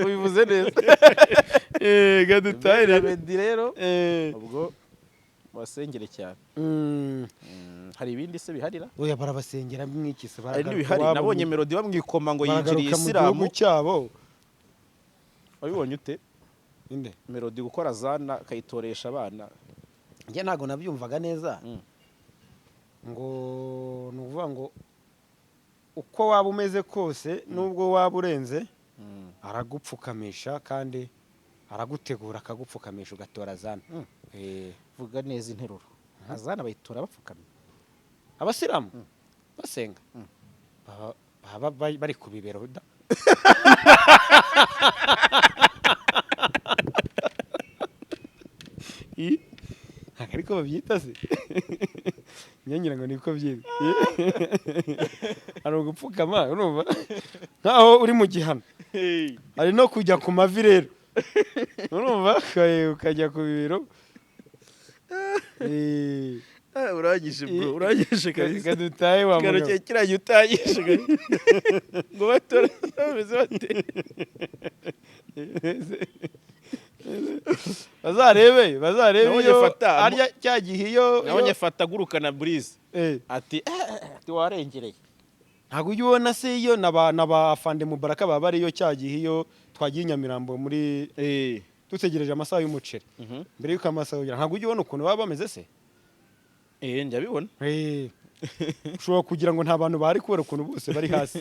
Ubivuze neza. Gadutahire. Meddy rero ubwo basengere cyane. Hari ibindi se biharira? Oya, barabasengera mwiki se? Hari Baragaruka n'ibihari. iwabo Nabonye Melody bamwikoma ngo yinjiriye baragaruka mu isilamu. gihugu cyabo. Wabibonye ute? Inde? Melody gukora zana akayitoresha abana. Njye ntabwo nabyumvaga neza. Ngo ni ukuvuga ngo uko waba umeze kose, nubwo waba urenze, aragupfukamisha kandi aragutegura akagupfukamisha ugatora zana. Vuga neza interuro, azana bayitora bapfukamye. Abasilamu basenga baba bari ku bibero da. Ntabwo ariko babyita se? Ngira ngo niko byitwa. Hari ugupfukama, urumva nkaho uri mu gihano, hari no kujya ku mavi rero, urumva ukajya ku bibero. Urangije bro, urangije. Reka dutahe wa mugabo. Kiganiro kiragiye utangije ngo batora bameze bate? Bazarebe Nabonye iyo fata- arya cya gihe iyo Nabonye fata agurukana Burize. Ati ati warengereye. Ntabwo ujya ubona se iyo na ba afande Mubaraka baba bariyo cya gihe iyo twagiye i Nyamirambo muri dutegereje amasaha y'umuceri, mbere y'uko amasaha ugera, ntabwo ujya ubona ukuntu baba bameze se? Njya bibona. Ushobora kugira ngo nta bantu bahari kubera ukuntu bose bari hasi.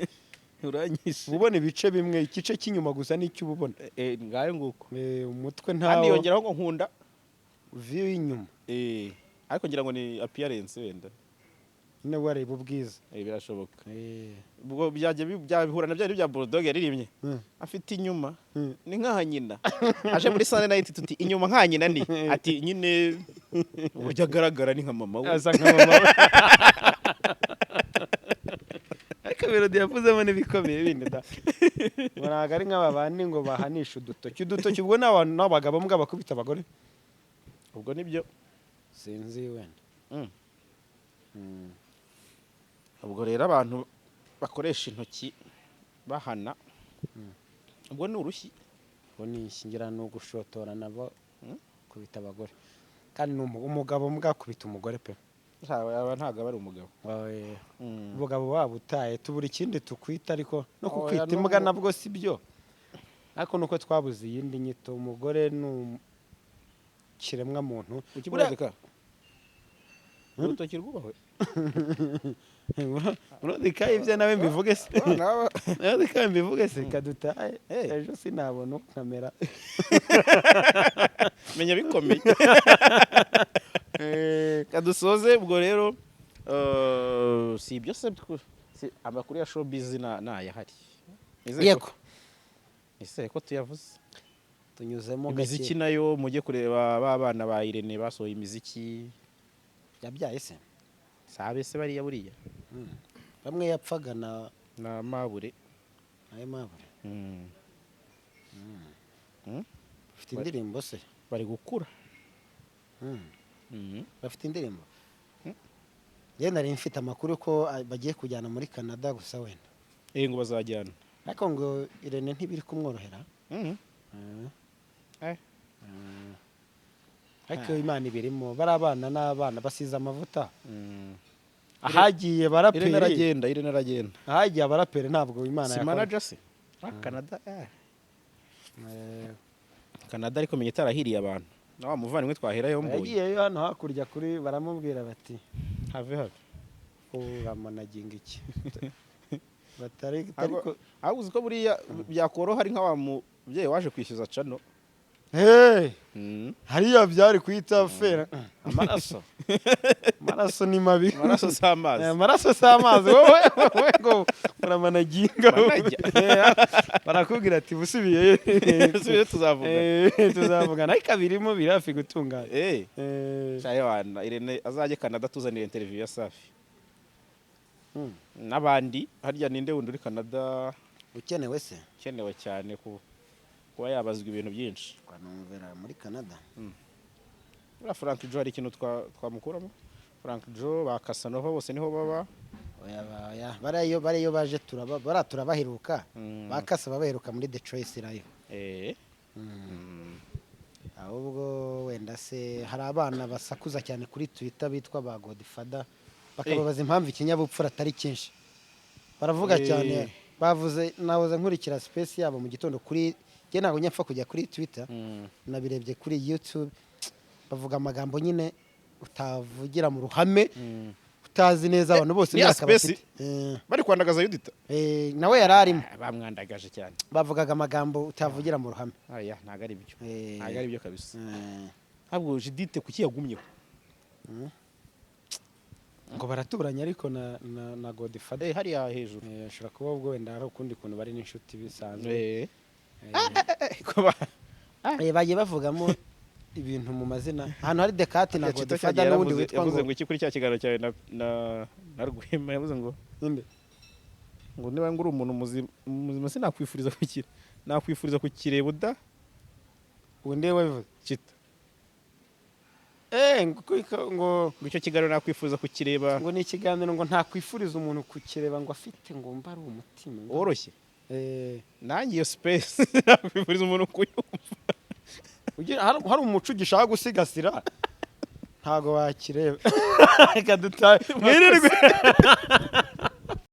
Uranyishe. Uba ubona ibice bimwe, igice cy'inyuma gusa nicyo uba ubona. Ngayo nguko. Umutwe Kandi ntawo. yongeraho ngo nkunda View y'inyuma. Ariko ngira ngo ni appearance wenda. Nyine wareba ubwiza. Birashoboka. Ubwo byajya byabihura na byari bya Bulldog yaririmbye. Afite inyuma ni nkaha nyina aje muri Sunday night, tuti inyuma nka nyina, ni ati nyine uburyo agaragara ni nka mama we. Asa nka mama we. Ariko Melody yavuzemo n'ibikomeye bindi da, ngo ntabwo ari nk'aba bandi ngo bahanisha udutoki. Udutoki ubwo ni abantu n'abagabo mbwa bakubita abagore. Ubwo nibyo. Sinzi wenda. Ubwo rero abantu bakoresha intoki bahana, ubwo ni urushyi. Ubwo ni ishyingira, ni ugushotora nabo kubita abagore, kandi ni umugabo mbwa akubita umugore pe. Aba ntabwo aba ari umugabo. Oya. Umugabo waba utaye, tubura ikindi tukwita, ariko no Oya, kukwita imbwa nabwo si byo, ariko nuko twabuze iyindi nyito. Umugore ni ikiremwa muntu. Ukimurandika. Urutoki rwubahwe. Urodikaye ibyo nawe mbivuge se? Abana Urodikaye mbivuge se? Kadutaye. Eh. Ejo sinabona kamera. Menya bikomeye. Kadusoze ubwo rero, si ibyo se, amakuru ya showbiz nayahari. Yego. Nizere ko tuyavuze. Tunyuzemo Imiziki gake. nayo mujye kureba ba bana ba Irene basohoye imiziki. Yabyaye se? Sabe se bariya buriya. Bamwe yapfaga na Na Mabure. Ayo Mabure. Bafite indirimbo se? Bari gukura. Bafite indirimbo. Njye nari mfite amakuru ko bagiye kujyana muri Canada gusa wenda. Ngo bazajyana. Ariko ngo Irene ntibiri kumworohera. Ariko Imana ibirimo, bari abana n'abana basize amavuta. Ahagiye Irene baraperi. aragenda, Irene aragenda. Ahagiye abaraperi ntabwo Imana Si yakora. manager se? Ah, Canada. Canada ariko menya itarahiriye abantu na wa muvandimwe twaherayo mbuye. Yagiyeyo hano hakurya kuri, baramubwira bati Have have. Uramanaginga iki batari ariko. Ahubwo uzi ko buriya byakoroha ari nka wa mubyeyi waje kwishyuza cano. Hey! Hariya byari kwita fera amaraso, amaraso ni mabi. Amaraso si amazi. Amaraso si amazi. Wowe ngo uramanaginga. Manajya. Barakubwira ati busubiye. Subiye tuzavuga. Tuzavugana, ariko abirimo biri hafi gutungana. Shaye wana Irene azajye Canada tuzanire interview ya Safi. N'abandi harya ninde wundi uri Canada? Ukenewe se? Ukenewe cyane kuba yabazwa ibintu byinshi. Twanumvira muri Canada. Buriya Frank Joe hari ikintu twamukuramo. Frank Joe ba Casanova bose niho baba. Oya, oya, bariya baje turaba bariya turabaheruka. Bakasa babaheruka muri The Choice Live. Ahubwo wenda se hari abana basakuza cyane kuri Twitter bitwa ba Godfather, bakababaza impamvu ikinyabupfura atari cyinshi, baravuga cyane. Bavuze, nahoze nkurikira space yabo mu gitondo kuri, njye ntabwo njya kujya kuri Twitter. Nabirebye kuri YouTube, bavuga amagambo nyine utavugira mu ruhame, utazi neza abantu bose Ni ya imyaka space? bafite. Bari kwandagaza Yudita. Nawe yari arimo. Ah, bamwandagaje cyane. Bavugaga amagambo utavugira mu ruhame. Aya ntabwo ari byo. Ntabwo ari byo kabisa. Ntabwo Judith kuki yagumyeho? Ngo baraturanye ariko na Godfather. Hariya hejuru. Ashobora kuba ubwo wenda hari ukundi kuntu bari n'inshuti bisanzwe. Bagiye bavugamo ibintu mu mazina ahantu hari Dekati na Chita Godfather cyagiye n'ubundi witwa yavuze ngo ngo iki kuri cya kiganiro cyawe na Rwema, yavuze ngo Ninde? Ngo niba ngo uri umuntu muzima muzima sinakwifuriza kukira, nakwifuriza kukireba uda. Ubu ndiwe wabivuze? Chita. Ngo ngo Ngo icyo kiganiro nakwifuza kukireba. Ngo ni ikiganiro ngo ntakwifuriza umuntu kukireba, ngo afite ngo mba ari umutima Woroshye. Nanjye iyo space nakwifuriza umuntu kuyumva. Hari umuco ugishaka gusigasira, ntago wakireba. Reka dutahe mwirirwe.